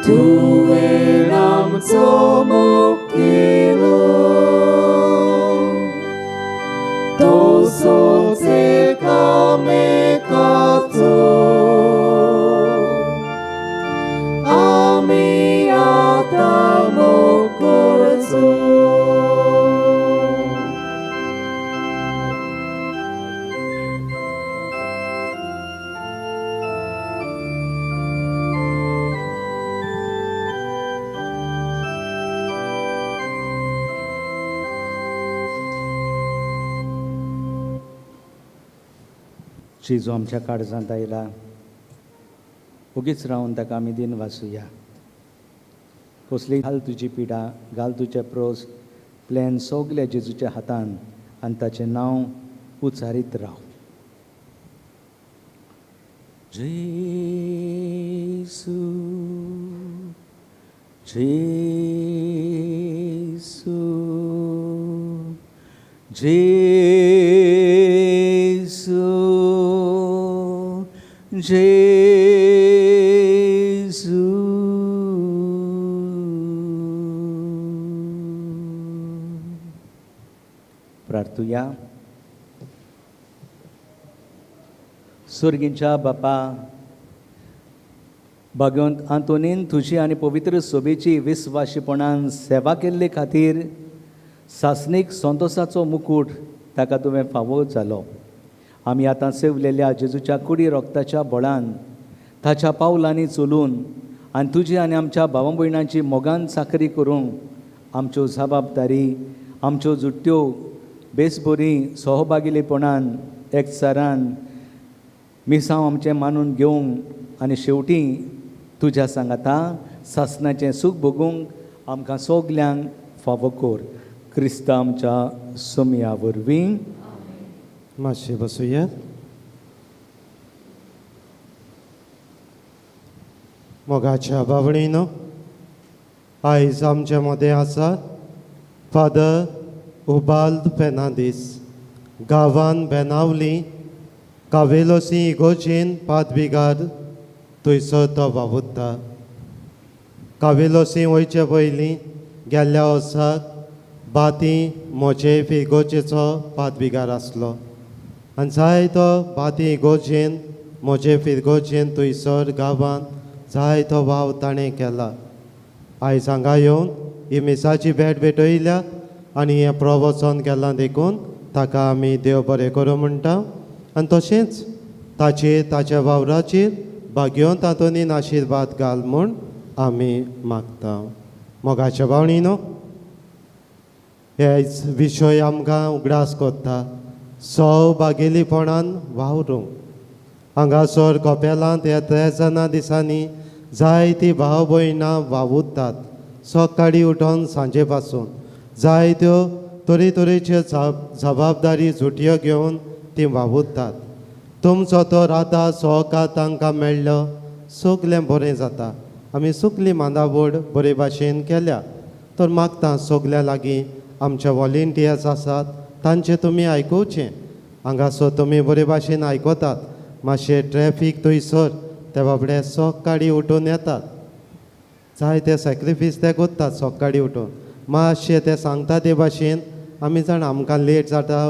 तुवें आमचो मोग केलो तसोच एकामेकाचो आमी आतां मोग करचो. जेजू आमच्या काळजांत आयला, ओगीच रावन ताका आमी दिन वाचुया. कसली घाल तुजी पिडा, घाल तुजे प्रोस प्लॅन सगल्या जेजूच्या हातान आनी ताचें नांव उच्चारीत राव. जेजू जेजू जेजू जेजू. प्रार्थुया. सुर्गींच्या बापा, भाग्यवंत आंतोनीन तुजी आनी पवित्र सोबेची विस्वाशीपणान सेवा केल्ले खातीर सासणीक संतोसाचो मुकूट ताका तुवें फावो जालो. आमी आतां सेवलेल्या जेजूच्या कुडी रोगताच्या बळान ताच्या पावलांनी चलून आनी तुजी आनी आमच्या भावा भयणांची मोगान चाकरी करूंक आमच्यो जबाबदारी, आमच्यो जुट्ट्यो बेस बरी सहभागिलेपणान एकचारान मिसांव आमचें मानून घेवंक आनी शेवटी तुज्या सांगाता सासणाचें सूख भोगूंक आमकां सगल्यांक फावो कर. क्रिस्ता आमच्या सोमया वरवीं. मातशें बसुया. मोगाच्या बावणीनो, आयज आमचे मदें आसा फादर उबाल्द फेर्नांदीस, गांवान बेनावली, कावेलोसी इगोजेन पादविगार थंयसर तो वावुरता. कावेलोसी वयचे पयलीं गेल्ल्या वर्साक बाती म्हजे फिगोजेचो पादविगार आसलो आनी जायतो बाती इगोजेन म्हजे फिरगोजेन थंयसर गांवांत जायतो वाव ताणें केला. आयज हांगा येवन ही मिसाची भेट भेटयल्या आनी हें प्रवचन केलां देखून ताका आमी देव बरें करूं म्हणटा आनी तशेंच ताचेर ताच्या वावराचेर भाग्यवंत आंतोनीन आशिर्वाद घाल म्हूण आमी मागता. मोगाच्या बावणीनो, हे विशय आमकां उगडास कोत्ता. सौभागेलीपणान वावरूंक. हांगासर कपेलांत ह्या त्रेजना दिसांनी जायतीं भाव भयणां वावुरतात. सकाळीं उठोन सांजे पासून जायत्यो तरेतरेच्यो जबाबदारी झुटयो घेवन ती वावुरतात. तुमचो तो राता सहकार तांकां मेळ्ळो सगलें बरें जाता. आमी सगली मांदावड बरे भाशेन केल्या. तर मागता सगल्या लागीं आमचे वॉलेंटियर्स आसात तांचें तुमी आयकुचें. हांगासर तुमी बरे भाशेन आयकतात. मातशें ट्रॅफीक थंयसर ते बाबडे सकाळीं उठून येतात. जायते सॅक्रिफीस ते करतात सकाळीं उठून. मातशें ते सांगता ते भाशेन आमी जाणा आमकां लेट जाता,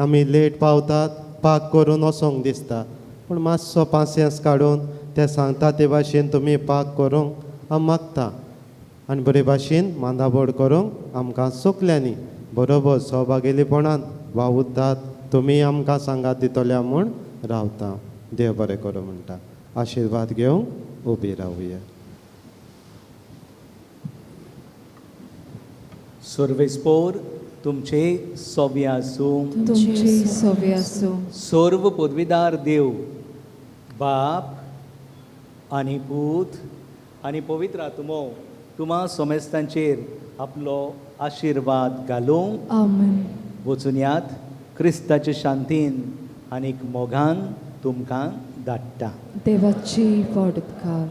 आमी लेट पावतात, पाक करून वचोंक दिसता. पूण मातसो पासियेंस काडून ते सांगता ते भाशेन तुमी पाक करूंक हांव मागता आनी बरे भाशेन मांदाबोड करूंक आमकां सगल्यांनी बरोबर सहभागेलीपणान वावुरतात. तुमी आमकां सांगात दितल्या म्हूण रावता. देव बरें करूं म्हणटा. आशिर्वाद घेवंक उबी रावया. सर्वेस्पोर तुमचे सोबे आसूं. तुमचे सोबे आसूं. सर्व पदवीदार देव बाप आनी पूत आनी पवित्र आत्मो तुमा सोमेस्तांचेर आपलो आशिर्वाद घालूंक. आमेन. वचुनयात क्रिस्ताचे शांतीन आनीक मोगान तुमकां धाडटा. देवाची व्हड उपकार.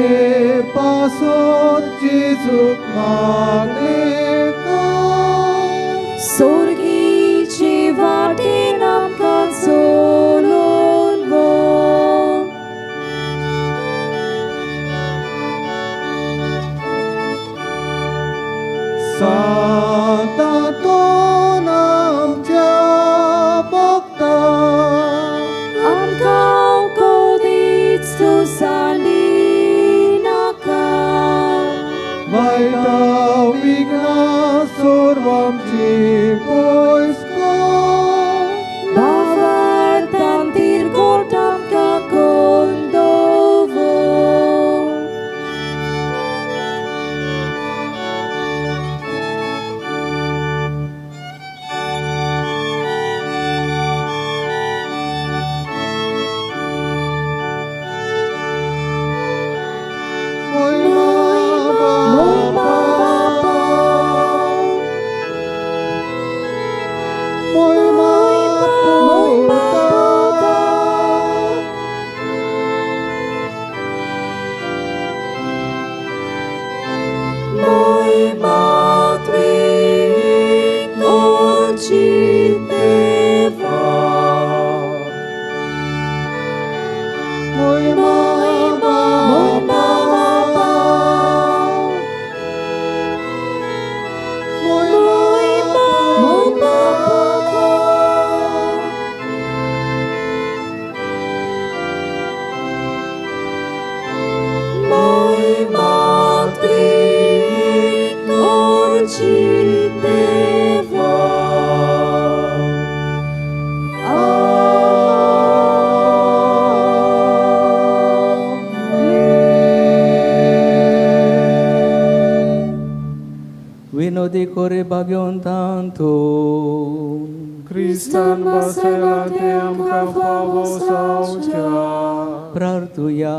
आमचे पासत जेजूक मागणें कर. सोर्गीचे वाटेन आमकां चलोवन व्हर. सांत आंतोन आमच्या भक्ता आमकां कोदीच तूं सांडिनाका. वायटा विघ्नां सर्व आमची पयस कर. भावार्थान तिरकोट आमकां कोन दवर. मोयमा मोयमा बापा बापा मोयमा मोयमा पुता मोयमा त्रिक देवा. मोयमा मोयमा बापा बापा मोयमा मोयमा पुता मोयमा त्रिक देवा. विनोदी कोरे भाग्यवंतांतू क्रिस्तान बसयला तें आमकां फावो जावच्या. प्रार्थुया.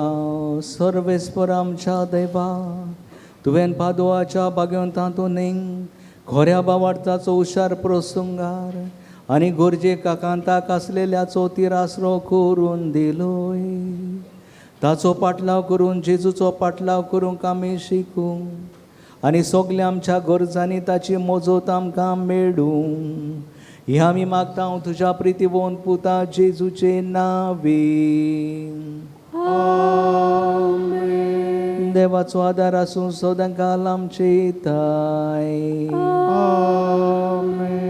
सर्वेस्पर आमच्या देवा, तुवें पादोआच्या भाग्यवंतांतू न्ही खऱ्या बावार्थाचो हुशार प्रसंगार आनी गरजेक काकांताक आसलेल्याचो तिरासरो करून दिलोय. ताचो पाटलाव करून जेजूचो पाटलाव करूंक आमी शिकूं आनी सगल्या आमच्या गरजांनी ताची मजत आमकां मेळूं. हें आमी मागता तुज्या प्रितीवोन पुता जेजूचे नांवे. देवाचो आदार आसूं सदांकाल आमचे ताय. आमेन.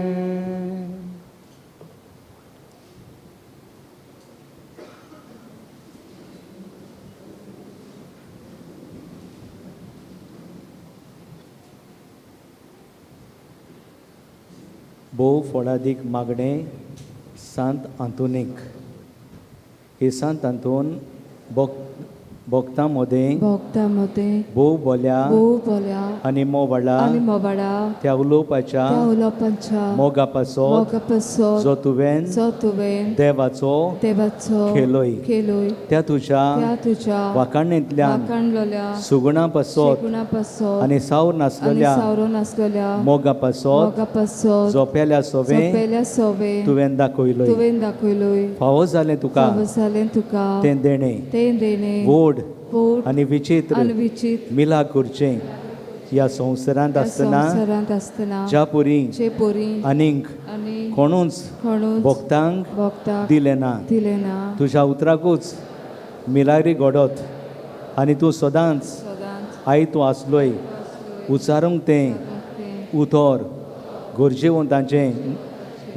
भोव फळादीक मागणें सांत आंतोनीक. हे सांत आंतोन भक्तां मदें भोक्ता मदें भोव बोल्या भोव बोल्या आनी मोवाळा आनी मोवाळा त्या उलोवपाच्या त्या उलोवपाच्या मोगा पासत मोगा पासत जो तुवें जो तुवें देवाचो देवाचो केलोय केलोय त्या तुज्या त्या तुज्या वाखाणेंतल्यान वाखाणलोल्या सुगुणा पासत सुगुणा पासत आनी सावर आनी नासलेल्या सावरो नासलेल्या मोगा पासत मोगा पासत जोपेल्या सोवे सोंपेल्या सोवे तुवें दाखयलोय. तुवें दाखयलोय. फावो जालें तुका फावो जालें तुका तें देणें तें देणें व्हड व्हड आनी विचित्र आनी विचित्र मिला करचें ह्या संवसारांत ह्या आसतना संवसारांत आसतना ज्या पुरी जे पोरी आनीक आनी कोणूच कोणूच भक्तांक भोक्ताक दिलें ना. दिलें ना. तुज्या उतराकूच मिलायरी घडत आनी तूं सदांच सदांच आई तूं आसलोय उच्चारूंक तें तें उतर गरजेवंतांचें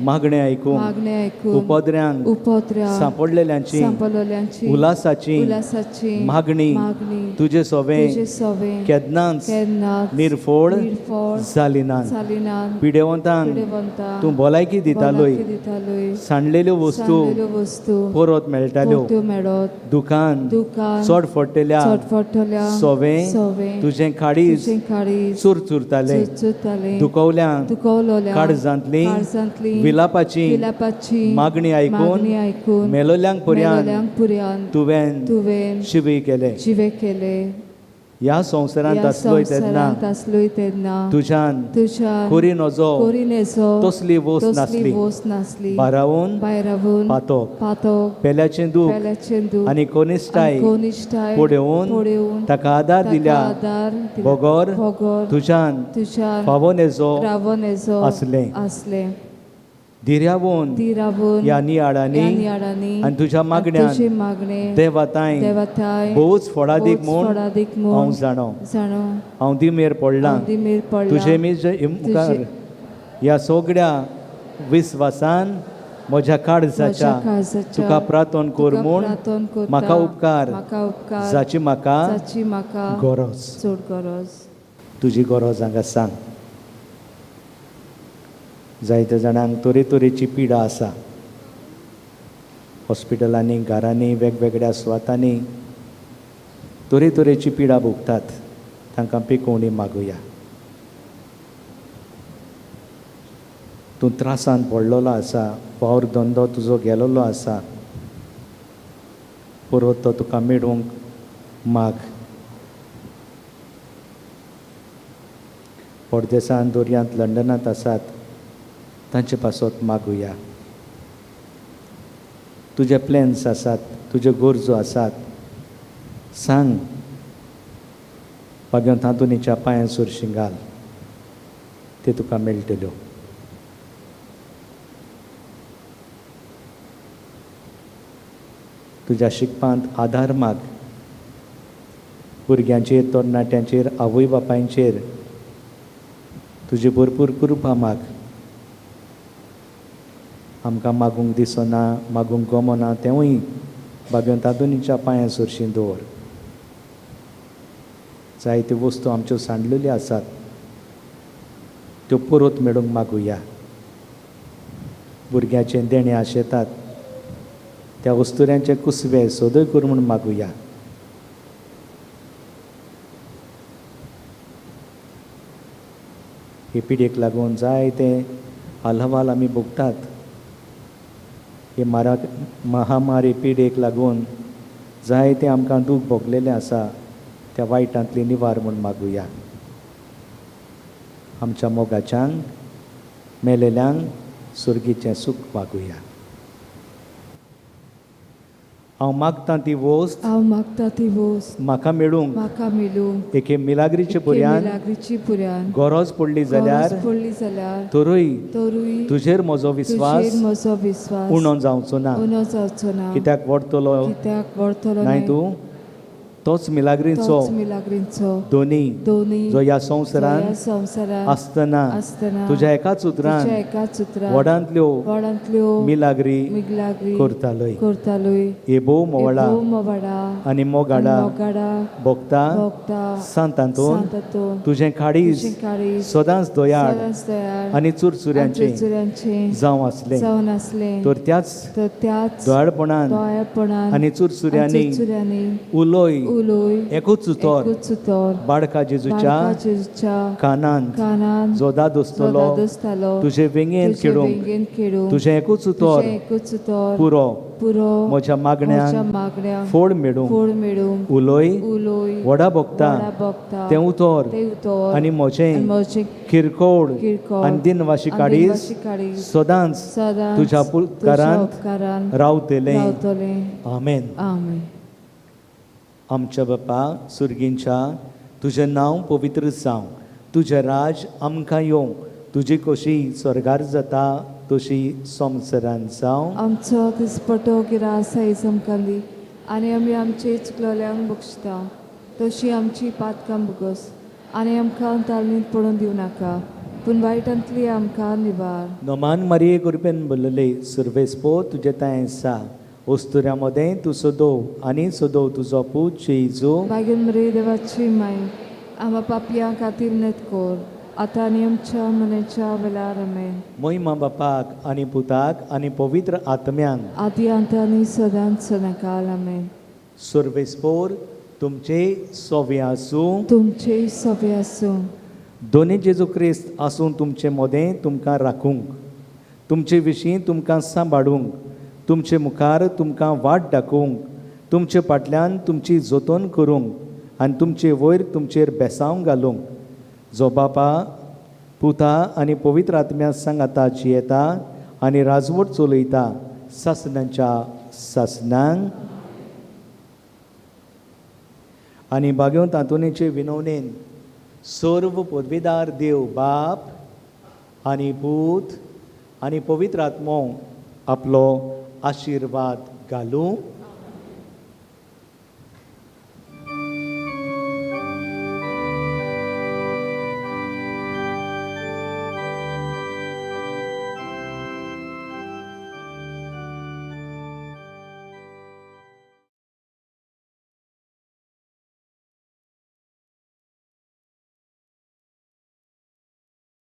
मागणें आयकूंक मागणें आयकून उपद्र्यांक उपद्र्यांक सांपडलेल्यांची सांपडलेल्यांची उल्हासाची उल्हासाची मागणी मागणी तुजे सोवे तुजे सोवे केन्नाच केन्नाच निर्फोड निर्फोड जाली ना. जाली ना. पिडेवंतांक पिडेवंतांक तूं भलायकी दितालोय. भलायकी दितालोय. सांडलेल्यो वस्तू सांडलेल्यो वस्तू परत मेळटाल्यो. परत्यो मेळत. दुकान दुकान चड फडटेल्या चडफडटल्या सोवे सोवे तुजें काळीज तुजें काळीज चुरचुरतालें. चुरचुरतालें. दुखवल्यांक दुखवलोल्या काळजांतली काळजांतली विलापाची विलापाची मागणी आयकून मागणी आयकून मेलोल्यांक पुर्यान मेलोल्यांक पुर्यान तुवें तुवें शिवे केले. जिवे केले. ह्या संवसारांत ह्या आसलोय तेन्ना संवसारांत आसलोय तेन्ना तुज्यान तुज्यान कोरी नजो कोरिनेचो तसली वस्त तसली नासली वस्त नासली भारावून भायरावून पातोक पातोक पेल्याचें दूख पेल्याचें दूख आनी कोनिश्टाय कोनिश्टाय पळोवन पळोवन ताका आदार ताका दिल्या आदार दिला. बगर बगर तुज्यान तुज्यान फावो नेजो रावो नेजो आसलें. आसलें धिरावून धिरावून ह्या नियाळांनी ह्या नियाळांनी आनी तुज्या मागण्यान तुजे मागणे देवाताय देवाताय भोवच फळादीक भोवच म्हूण फळादीक म्हूण हांव जाणो जाणो हांव दिमेर पडलां हांव दिमेर पडलां. तुजे मिजे मुखार ह्या सगळ्या विस्वासान म्हज्या काळजाच्या म्हज्या काळजाच्या तुका प्रार्थन कर तुका म्हूण प्रार्थन करता. म्हाका उपकार म्हाका उपकार जाची म्हाका जाची म्हाका गरज चड गरज. तुजी गरज हांगा सांग. जायत्या जाणांक तरेतरेची पिडा आसा. हॉस्पिटलांनी, घरांनी, वेगवेगळ्या सुवातांनी तरेतरेची पिडा भोगतात. तांकां पिकोवणी मागुया. तूं त्रासान पडलेलो आसा, वावर धंदो तुजो गेलेलो आसा, परत तो तुका मेळूंक माग. परदेसान, दर्यांत, लंडनांत आसात तांचे पासत मागुया. तुजे प्लॅन्स आसात, तुज्यो गरजो आसात, सांग. भाग्यवंत आंतोनीच्या पांयां सुरशी घाल, ते तुका मेळटल्यो. तुज्या शिकपांत आदार माग. भुरग्यांचेर, तरणाट्यांचेर, आवय बापायचेर तुजी भरपूर कृपा माग. आमकां मागूंक दिसना, मागूंक गमना, तेंवूय भाग्यवंत आंतोनीच्या पांयां सरशी दवर. जायत्यो वस्तू आमच्यो सांडलेल्यो आसात, त्यो परत मेळूंक मागुया. भुरग्याचें देणें आशेतात त्या वस्तुऱ्यांचे कुसवे सोदय कर म्हूण मागुया. हे पिडयेक लागून जायते हालहवाल आमी भोगतात. हे महामारी पिडेक लागून जायते आमकां दूख भोगलेलें आसा, त्या वायटांतली निवार म्हूण मागुया. आमच्या मोगाच्यांक, मेलेल्यांक सुर्गीचें सूख मागुया. हांव मागतां ती वस्त, हांव मागता ती वस्त म्हाका मेळूंक, म्हाका मेळूंक एके मिलाग्रीचे पुऱ्यान, मिलाग्रीची पुऱ्यान गरज पडली जाल्यार, गरज पडली जाल्यार तरूय तरूय तुजेर म्हजो विस्वास तुजेर म्हजो विस्वास उणो जावचो ना. उणो जावचो ना. कित्याक व्हरतलो, कित्याक व्हरतलो न्हय तूं तोच मिलाग्रीचो तोच मिलाग्रीचो दोनी दोनी जो ह्या संवसारांत संवसारांत आसतना आसतना तुज्या एकाच उतरान तुज्या एकाच उतरान व्हडांतल्यो व्हडांतल्यो मिलाग्री मिलाग्री करतालोय. करतालोय. हे भोव मोवळा भोव मोवाळा आनी मोगाडा मोगाडा भोगता भोगता सांत आंतोन सांत आंतोन तुजें काळीज तुजें काळीज सदांच दयाळ सदांच दयाळ आनी चुरचुऱ्यांचें चुरचुऱ्यांचें जावं आसलें जावन आसलें तर त्याच तर त्याच दयाळपणान दयाळपणान आनी चुरचुऱ्यांनी चुरचुऱ्यांनी उलोय उलोय एकूच उतर एकूच उतर बाळका जेजूच्या बाळका जेजूच्या कानांत कानांत जो दादोसतलो दादोसतालो तुजे वेंगेंत तुजे खेळूंक वेंगेंत खेळूंक तुजें एकूच उतर तुजें एकूच उतर पुरो पुरो म्हज्या म्हज्या मागण्यांक मागण्यांक फोड मेळूंक फोड मेळूंक उलोय उलोय व्हडा भोगता व्हडा भोगता तें उतर तें उतर आनी म्हजें आनी म्हजें किरकोळ किरकोळ आनी दिनवाशी आनी काळीज दिनवाशी काळीज सदांच सदांच तुज्या तुज्या उपकारांत उपकारांत रावतलें. रावतलें. आमेन. आमेन. आमच्या बापा सुर्गींच्या तुजें नांव पवित्र जावं, तुजें राज आमकां येवं, तुजी कशी स्वर्गार जाता तशी संवसारांत जावं. आमचो दिसपटो गिरास आयज आमकां दी आनी आमी आमचे चुकलोल्यांक बक्षता तशी आमची पातकां भोगस आनी आमकां तालमीत पडून दिवं नाका पूण वायटांतली आमकां निवार. नमान मारिये कृपेन भरलेले सुर्वेस्पो तुजें तांय आसा, वस्तुऱ्या मदें तूं सदोव आनी सदोव तुजो पूत जेजू. बागेन मरे देवाची माय आमा पापयां खातीर नेत कोर आतां आनी आमच्या मनाच्या वेळार. आमेन. महिमा बापाक आनी पुताक आनी पवित्र आत्म्यांक आदी अंत आनी सदांच सदांकाल. आमेन. सुर्वेस्पोर तुमचे सोवे आसूं, तुमचे सवे आसूं. दोनी जेजू क्रिस्त आसूं तुमचे मदें तुमकां राखूंक, तुमचे विशीं तुमकां सांबाळूंक, तुमचे मुखार तुमकां वाट दाखोवंक, तुमचे फाटल्यान तुमची जतन करूंक आनी तुमचे वयर तुमचेर बेसांव घालूंक, जो बापा पुता आनी पवित्र आत्म्या सांगाता जियेता आनी राजवट चलयता सासणांच्या सासणांक. आनी बागेवंत आंतोनीचे विनवणेन सर्व पदवीदार देव बाप आनी पूत आनी पवित्र आत्मो आपलो आशिर्वाद घालूं.